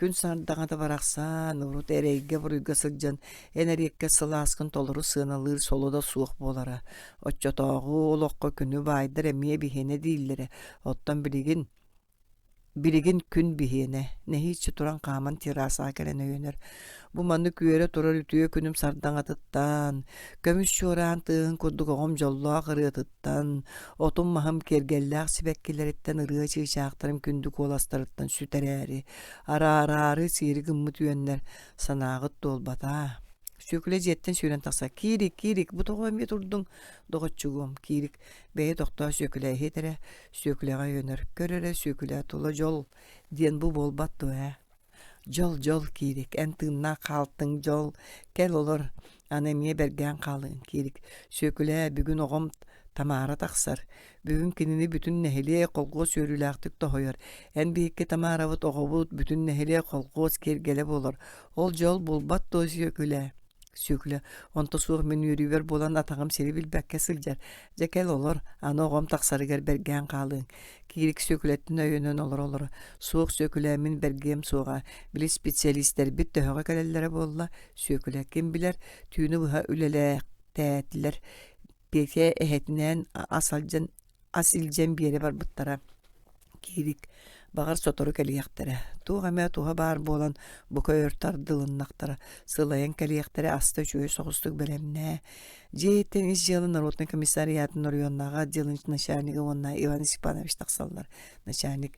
Күн сардаҥата барахсан, урут эрэйгэ-буруйга сылдьан, эн эриэккэс сылааскын толору сыаналыыр соло суох буолара. Оччотооҕу олоххо күнү баайдар эмиэ биһиэнэ дииллэрэ. Оттон билигин билигин күн биһиэнэ. Нэһииччэ туран хааман террасаҕа кэлэн өйөнөр. Бу маннык үөрэ турар үтүө күнүм сардаҥатыттан, көмүс чуораан тыаһын курдук оҕом дьоллоох ырыатыттан, отум-маһым киэргэллээх сибэккилэриттэн ырыа чыычаахтарым күндү куоластарыттан сүтэрээри, араараары сиэри гыммыт үөннэр санааҕыт туолбатаа. Сүөкүлэ дьиэттэн сүүрэн тахса «Киирик, Киирик, бу тоҕо эмиэ турдуҥ?» Доҕоччугуом, Киирик, бэйэ тохтоо Сүөкүлэ иһит эрэ, Сүөкүлэҕэ өйөнөр, көр эрэ Сүөкүлэ, тула дьол диэн бу буолбат дуо ээ Дьол, дьол, Киирик, эн тыыннаах хаалтыҥ, дьол, кэл олор, аны эмиэ бэргээн хаалыаҥ, Киирик, Сүөкүлээ, бүгүн оҕом Тамара тахсар, бүгүн кинини бүтүн нэһилиэк колхуос үөрүүлээхтик тоһуйар, эн биһикки Тамарабыт оҕобут бүтүн нэһилиэк колхуос киэргэлэ буолар, ол дьол буолбат дуо, Сүөкүлээ? Сүөкүлэ, онто суох мин үөрүүбэр буолан атаҕым сири билбэккэ сылдьар, дьэ кэл олор, аны оҕом тахсарыгар бэргээн хаалыаҥ, Киирик Сүөкүлэттэн өйөнөн олоро-олоро, «Суох, Сүөкүлээ, мин бэргиэм суоҕа, били специалистэрбит төһөҕө кэлэллэрэ буолла, Сүөкүлэ, ким билэр, түүнү быһа үлэлээхтээтилэр, Петя эһэтинээн ас алдьан ас илдьэн биэрэ барбыттара. Киирик, баҕар сотору кэлиэхтэрэ, туох эмэ туһа баар буолан бука өр тардылыннахтара, сылайан кэлиэхтэрэ аста үчүгэй соҕустук бэлэмнээ, Дьиэ иһиттэн ис дьыала народнай комиссариатын оройуоннааҕы отделын начальнига уонна Иван Степанович тахсаллар. Начальник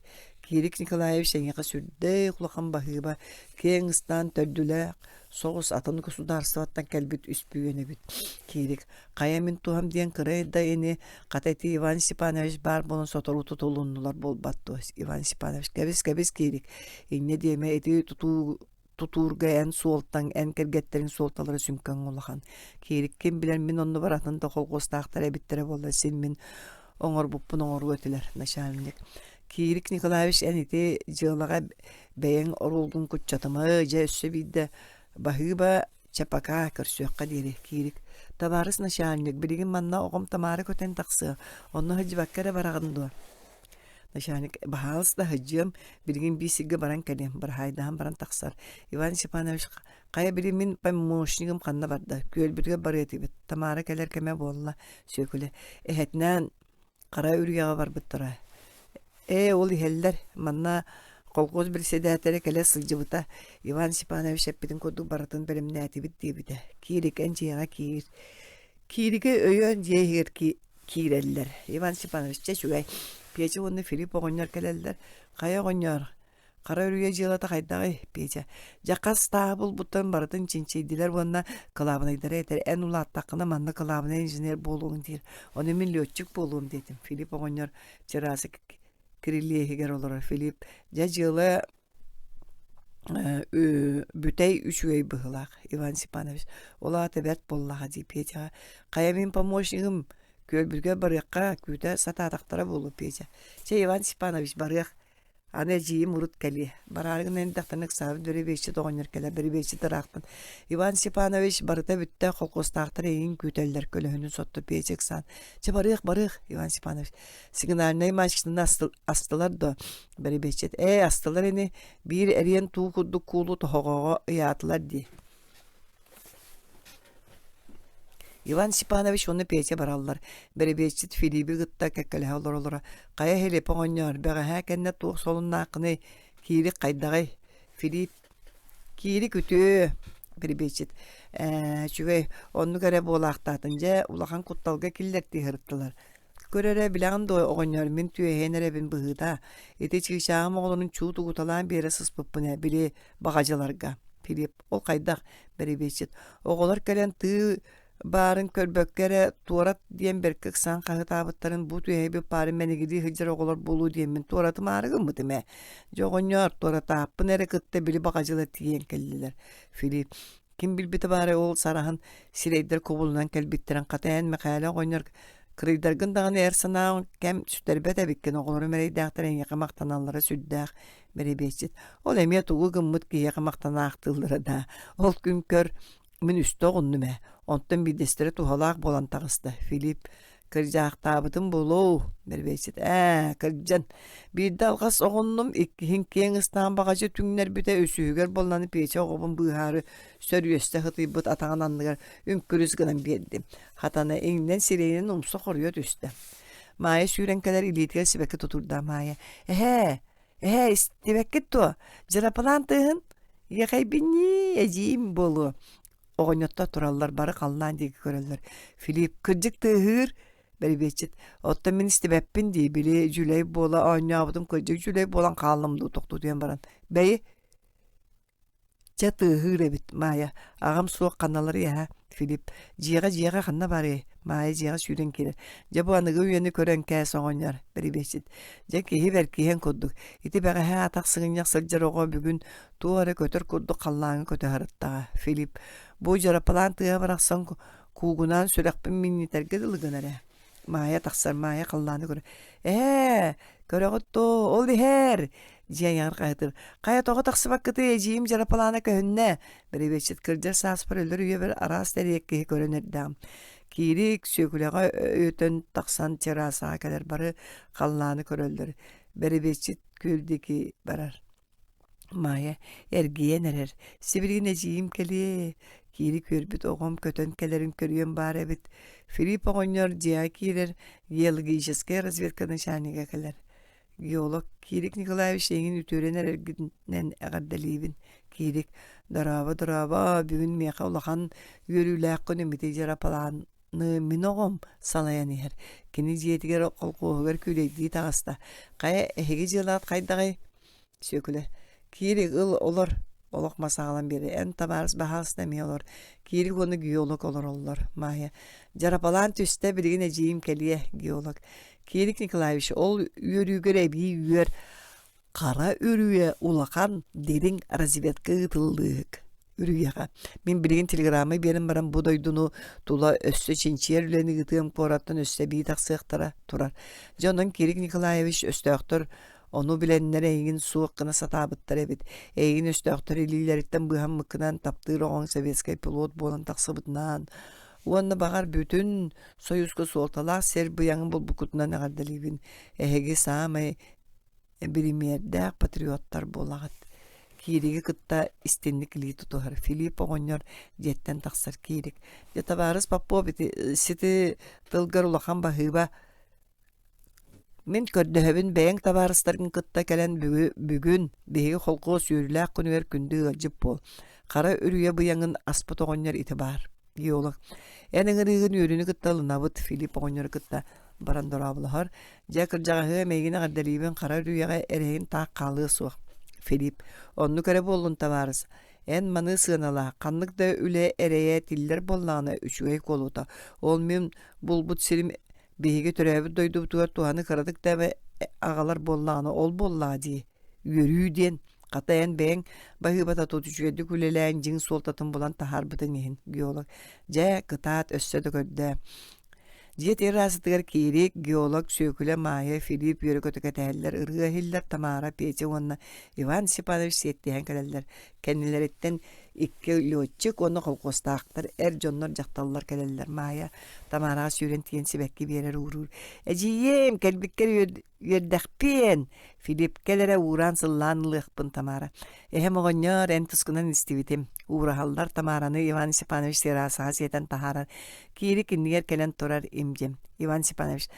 Кирик Николаевич эйиэхэ сүрдээх улахан баһыыба, киэҥ ыстаан төрдүлээх соҕус атын государствоттан кэлбит үспүйүөн эбит. Кирик, хайа мин туһам диэн кыра да ини, хата ити Иван Степанович баар буолан сотору тутулуннулар буолбат дуо? Иван Степанович, кэбис кэбис Кирик, инньэ диэмэ ити тутуу тутуурга эн суолтаҥ, эн кэргэттэриҥ суолталара сүҥкэҥ улахан. Киирик ким билэр мин оннубар атын да колхуостаахтар эбиттэрэ буоллар син мин оҥорбуппун оҥоруо этилэр начальник. Киирик Николаевич эн ити дьыалаҕа бэйэҥ оруолгун куччатыма дьэ өссө биирдэ баһыыба чапака көрсүөххэ диэри Киирик табаарыс начальник билигин манна оҕом Тамара көтөн тахсыа онно сылдьыбакка эрэ бараҕын дуо Начальник баһаалыста сылдьыам, билигин биир сиргэ баран кэлиэм, быраһаайдаһан баран тахсар. Иван Степанович хайа били мин помощнигым ханна барда, күөлбүтүгэр барыа этибит, Тамара кэлэр кэмэ буолла, Сүөкүлэ эһэтинээн Хара Үрүйэҕэ барбыттара. Ээ, ол иһэллэр, манна колхоз председателэ кэлэ сылдьыбыта, Иван Степанович эппитин курдук барытын бэлэмнээтибит диэбитэ. Киирик эн дьиэҕэ киир. Киириги өйөөн дьиэ иһигэр киирэллэр. Иван Степанович, чэ үчүгэй. Петя уонна Филипп оҕонньор кэлэллэр. Хайа оҕонньор, хара үрүйэ дьыалата хайдаҕый? Петя, дьэ хас тааһы булбуттарын барытын чинчийдилэр уонна кылаабынайдара этэр эн улааттаххына манна кылаабынай инженер буолуоҥ диир. Ону мин летчик буолуом диэтим. Филипп оҕонньор терраса кирилиэһигэр олорор. Филипп, дьэ дьыала бүтэй үчүгэй быһыылаах Иван Степанович ол аата бэрт буоллаҕа дии Петяҕа хайа мин помощнигым күөлбүтүгэр барыахха күүтэ сатаатахтара буолуо Петя чэ Иван Степанович барыах аны эдьиийим урут кэлиэ бараары гынан эрдэхтэринэ ыксаабыт бэрэбиэччит оҕонньор кэлэр бэрэбиэччит ыраахтан Иван Степанович барыта бүттэ холкуостаахтар эйигин күүтэллэр көлөһүнүн сотто Петя ыксаан чэ барыах барыах Иван Степанович сигнальнай мачтаны астылар дуо Бэрэбиэччит ээ астылар ини биир эриэн туу курдук куулу тоһоҕоҕо ыйаатылар дии Иван Степанович уонна Петя бараллар. Бэрэбиэччит Филиби кытта кэккэлэһэ олороллоро. Хайа Филипп оҕонньоор, бэҕэһээ кэннэ туох солуннааххыный? Киирик хайдаҕый? Филипп Киирик үтүө. Бирибиэччит ээ, үчүгэй, оннук эрэ буолаахтаатын дьэ, улахан кутталга киллэртии сырыттылар. Көр эрэ, билэҕин дуо, оҕонньор, мин түөһэйэн эрэбин быһыыта. Ити чыычааҕым оҕолорун чуут угуталаан биэрэ сыспыппын ээ, били баҕадьыларга. Филипп, ол хайдах? Бирибиэччит, оҕолор кэлэн тыы баарын көрбөккө эрэ туорат диэн бэркэ ыксаан хаһыытаабыттарын бу түөһэйбит паарын мэнигилии сылдьар оҕолор буолуо диэммин туоратымаары гыммытым ээ. Дьэ оҕонньоор, туоратааппын эрэ кытта били баҕадьылар тиийэн кэллилэр. Филипп, ким билбитэ баарай ол сараһын сирэйдэр кубулунан кэлбиттэрин хата эн Мэхээлэ оҕонньор кырыйдаргын даҕаны эр санааҕын кэм сүтэрбэт эбиккин оҕолорум эрэйдээхтэр эйиэхэ махтаналлара сүрдээх бэрэбиэччит ол эмиэ тугу гыммыт киһиэхэ махтанаахтыыллара даа ол күн көр Мин үстэ оҕуннум ээ, онтон биирдэстэрэ туһалаах буолан таҕыста. Филипп кырдьаахтаабытым буолуо, бэрбиэччит ээ, кырдьан. Биирдэ алҕас оҕуннум, иккиһин киэҥ ыстаан баҕадьы түҥнэрбитэ, үсүһүгэр буолланы Петя оҕобун быыһаары сөрүөстэ сытыйбыт атаҕын анныгар үҥкүрүс гынан биэрдим. Хатана иҥнэн сирэйинэн умса хоруйа түстэ. Маайа сүүрэн кэлэр илиитигэр сибэкки тутурда Маайа «Эһээ, Эһээ, истибэккит дуо? Дьырапылаан тыаһын иэхэйбиннии эдьиийим буолуо. Оҕонньоттор тураллар, бары халлаан диэки көрөллөр. Филипп, кырдьык тыаһыыр, бэрибиэччит. Оттон мин истибэппин дии, били дьүлэй буола оонньообутум кырдьык дьүлэй буолан хааллым дуу тохтутуйан баран. Бэйи, Чэ тыаһыыр эбит, Маайа, аҕам суох ханналарый эһээ? Филипп, дьиэҕэ дьиэҕэ ханна барыай? Маайа дьиэҕэ сүүрэн киирэр. Дьэ бу аныгы үйэни көрөн кээс оҕонньор, бэрибиэччит. Дьэ киһи бэркиһэн курдук. Ити бэҕэһээ атах сыгынньах сылдьар оҕо бүгүн туох эрэ көтөр курдук халлааҥҥа көтө сырыттаҕа. Филипп, бу дьарапалаан тыаһа барахсан куугунаан сүрэхпин минньитэргэ дылы гынар ээ. Маайа тахсар, Маайа халлааны көрөр. Ээ, көрөҕүт дуо, ол иһэр! Дьиэ айаҕар хаһытыр. Хайа тоҕо тахсыбаккытый, эдьиийим дьарапалаана көһүннэ. Бэрэбиэччит кырдьар сааспар өлөр үйэбэр араас тэриэк киһи көрөн эрдэҕим. Киирик, Сүөкүлэҕэ өтөн тахсан террасаҕа кэлэр бары халлааны көрөллөр. Бэрэбиэччит күөл диэки барар. Маайа эргийэн эрэр, сибилигин эдьиийим кэлиэ, киири күөрбүт оҕом көтөн кэлэрин көрүөм баар эбит. Филипп оҕонньор дьиэҕэ киирэр, геологическай разведка начальнига кэлэр. Геолог Кирик Николаевич эйигин үтүөрэн эрэргинэн эҕэрдэлиибин. Кирик, дорообо, дорообо, бүгүн миэхэ улахан үөрүүлээх күнүм ити дьарапалаан мин оҕом салайан иһэр. Кини дьиэтигэр колхуоһугар күүлэйдии таҕыста. Хайа, эһиги дьыалаҕыт хайдаҕый? Сүөкүлэ, киирик ыл олор, олох мас аҕалан биэрэр. Эн табаарыс баһаалыста эмиэ олор. Киирик уонна геолог олороллор. Маайа, дьарапалаан түстэ, билигин эдьиийим кэлиэ, геолог. Кирик Николаевич, ол үөрүүгэр эбии үөр Хара үрүйэ улахан, дириҥ разведка ыытыллыыһык үрүйэҕэ. Мин билигин телеграмма биэрэн баран бу дойдуну тула өссө чинчийэр үлэни ыытыам куораттан өссө эбии тахсыахтара турар. Дьэ онон Кирик Николаевич өстөөхтөр ону билэннэр эйигин суох гына сатаабыттар эбит. Эйигин өстөөхтөр илиилэриттэн быыһаммыккынан таптыыр оҕоҥ советскай пилот буолан тахсыбытынан уонна баҕар бүтүн Союзка суолталаах сир быйаҥын булбуккутунан эҕэрдэлиибин. Эһиги саамай биримиэрдээх патриоттар буолаҕыт. Киириги кытта истинник илии тутуһар. Филипп оҕонньор дьиэттэн тахсар Киирик. Дьэ, табаарыс Попов, ити сити тылгар улахан баһыыба. Мин көрдөһөбүн бэйэҥ табаарыстаргын кытта кэлэн бүгүн биһиги холкуос үөрүүлээх күнүгэр күндү ыалдьыт буол. Хара үрүйэ быйаҥын аспыт оҕонньор ити баар. Геолог. Эн ыҥырыыгын үөрүүнү кытта ылынабыт, Филипп оҕонньору кытта баран дорооболоһор. Дьэ, кырдьаҕаһыам, эйигин эҕэрдэлиибин, хара үрүйэҕэ эрэйин таах хаалыа суох. Филипп. Оннук эрэ буоллун, табаарыс. Эн маны сыаналаа, ханнык да үлэ эрэйэ тиллэр буоллаҕына, үчүгэй куолута. Ол мин булбут сирим биһиги төрөөбүт дойдубутугар туһаны кыратык да аҕалар буоллаҕына, ол буоллаҕа дии. Үөрүү диэн, хата эн бэйэҥ баһыыбата тут үчүгэйдик үлэлээн дьиҥ суолтатын булан таһаарбытыҥ иһин, геолог. Дьэ, кытаат, өссө да көрдөө. Дьиэ террасатыгар Кирик, геолог, Сүөкүлэ, Маайа, Филипп үөрэ-көтө кэтэһэллэр, ырыа иһиллэр, Тамара, Петя уонна Иван Степанович сиэттиһэн кэлэллэр. Кэннилэриттэн икки летчик уонна колхуостаахтар, эр дьоннор, дьахталлар кэлэллэр. Маайа Тамараҕа сүүрэн тиийэн сибэкки биэрэр ууруур. «Эдьиийиэм, кэлбиккэр Үөрдэхпиэн! Филипп, кэл эрэ уураан сыллаан ылыахпын, Тамара. Эһэм оҕонньоор, эн тускунан истибитим. Уураһаллар Тамараны Иван Степанович террасаҕа сиэтэн таһаарар. Кирик иннигэр кэлэн турар им-дьим. Иван Степанович,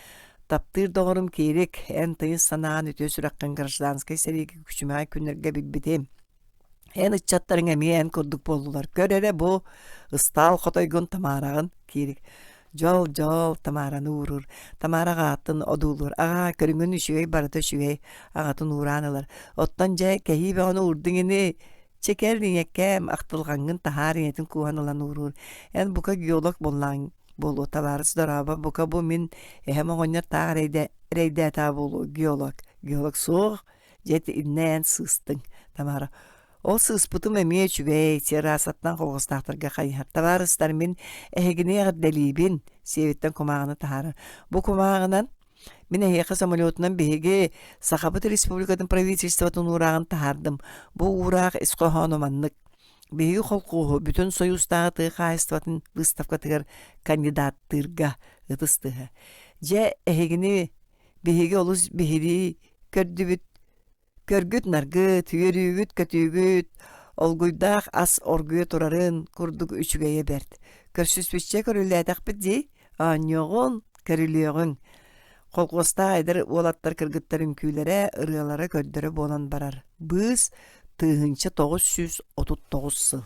таптыыр доҕорум Кирик, эн тыйыс санааҕын үтүө сүрэххин гражданскай сэриигэ күчүмэҕэй күннэргэ билбитим. Эн ыччаттарыҥ эмиэ эн курдук буоллулар. Көр эрэ бу ыстаал хотойгун Тамараҕын киирик. Дьол, дьол, Тамараны уурур. Тамара аҕаатын одуулуур. Аҕаа, көрүҥүн үчүгэй барыта үчүгэй. Аҕатын уураан ылар. Оттон дьэ, кэһии бөҕөнү уурдуҥ ини. Чэ кэл, ийэккээм, ахтылҕаҥҥын таһаар ийэтин кууһан ылан ууруур. Эн бука геолог буоллаҕыҥ буолуо, табаарыс дорообо, бука бу мин эһэм оҕонньор таах эрэйдээтэҕэ буолуо, геолог. Геолог суох, дьэ иннэ эн сыыстыҥ, Тамара. Ол сыыспытым эмиэ үчүгэй, террасаттан холхуостаахтарга хайыһар. Табаарыстар, мин эһигини эҕэрдэлиибин, сиэбиттэн кумааҕыны таһаарар. Бу кумааҕынан мин эһиэхэ самолетунан биһиги Сахабыт Республикатын правительствотын уурааҕын таһаардым. Бу уураах ис хоһооно маннык. Биһиги холкуоһу бүтүн Союзтааҕы тыа хаһаайыстыбатын выставкатыгар кандидаттыырга ытыс тыаһа. Дьэ, эһигини биһиги олус биһирии көрдүбүт Көргүт-наргыт, үөрүүгүт-көтүүгүт, олгуйдаах ас оргуйа турарын курдук үчүгэйэ бэрт. Көрсүспүччэ көрүлээтэхпит дии, оонньуоҕун, көрүлүөҕүҥ. Холкуостаах эдэр уолаттар кыргыттар үҥкүүлэрэ, ырыалара көрдөрө буолан барар. Быыс 1939 сыл.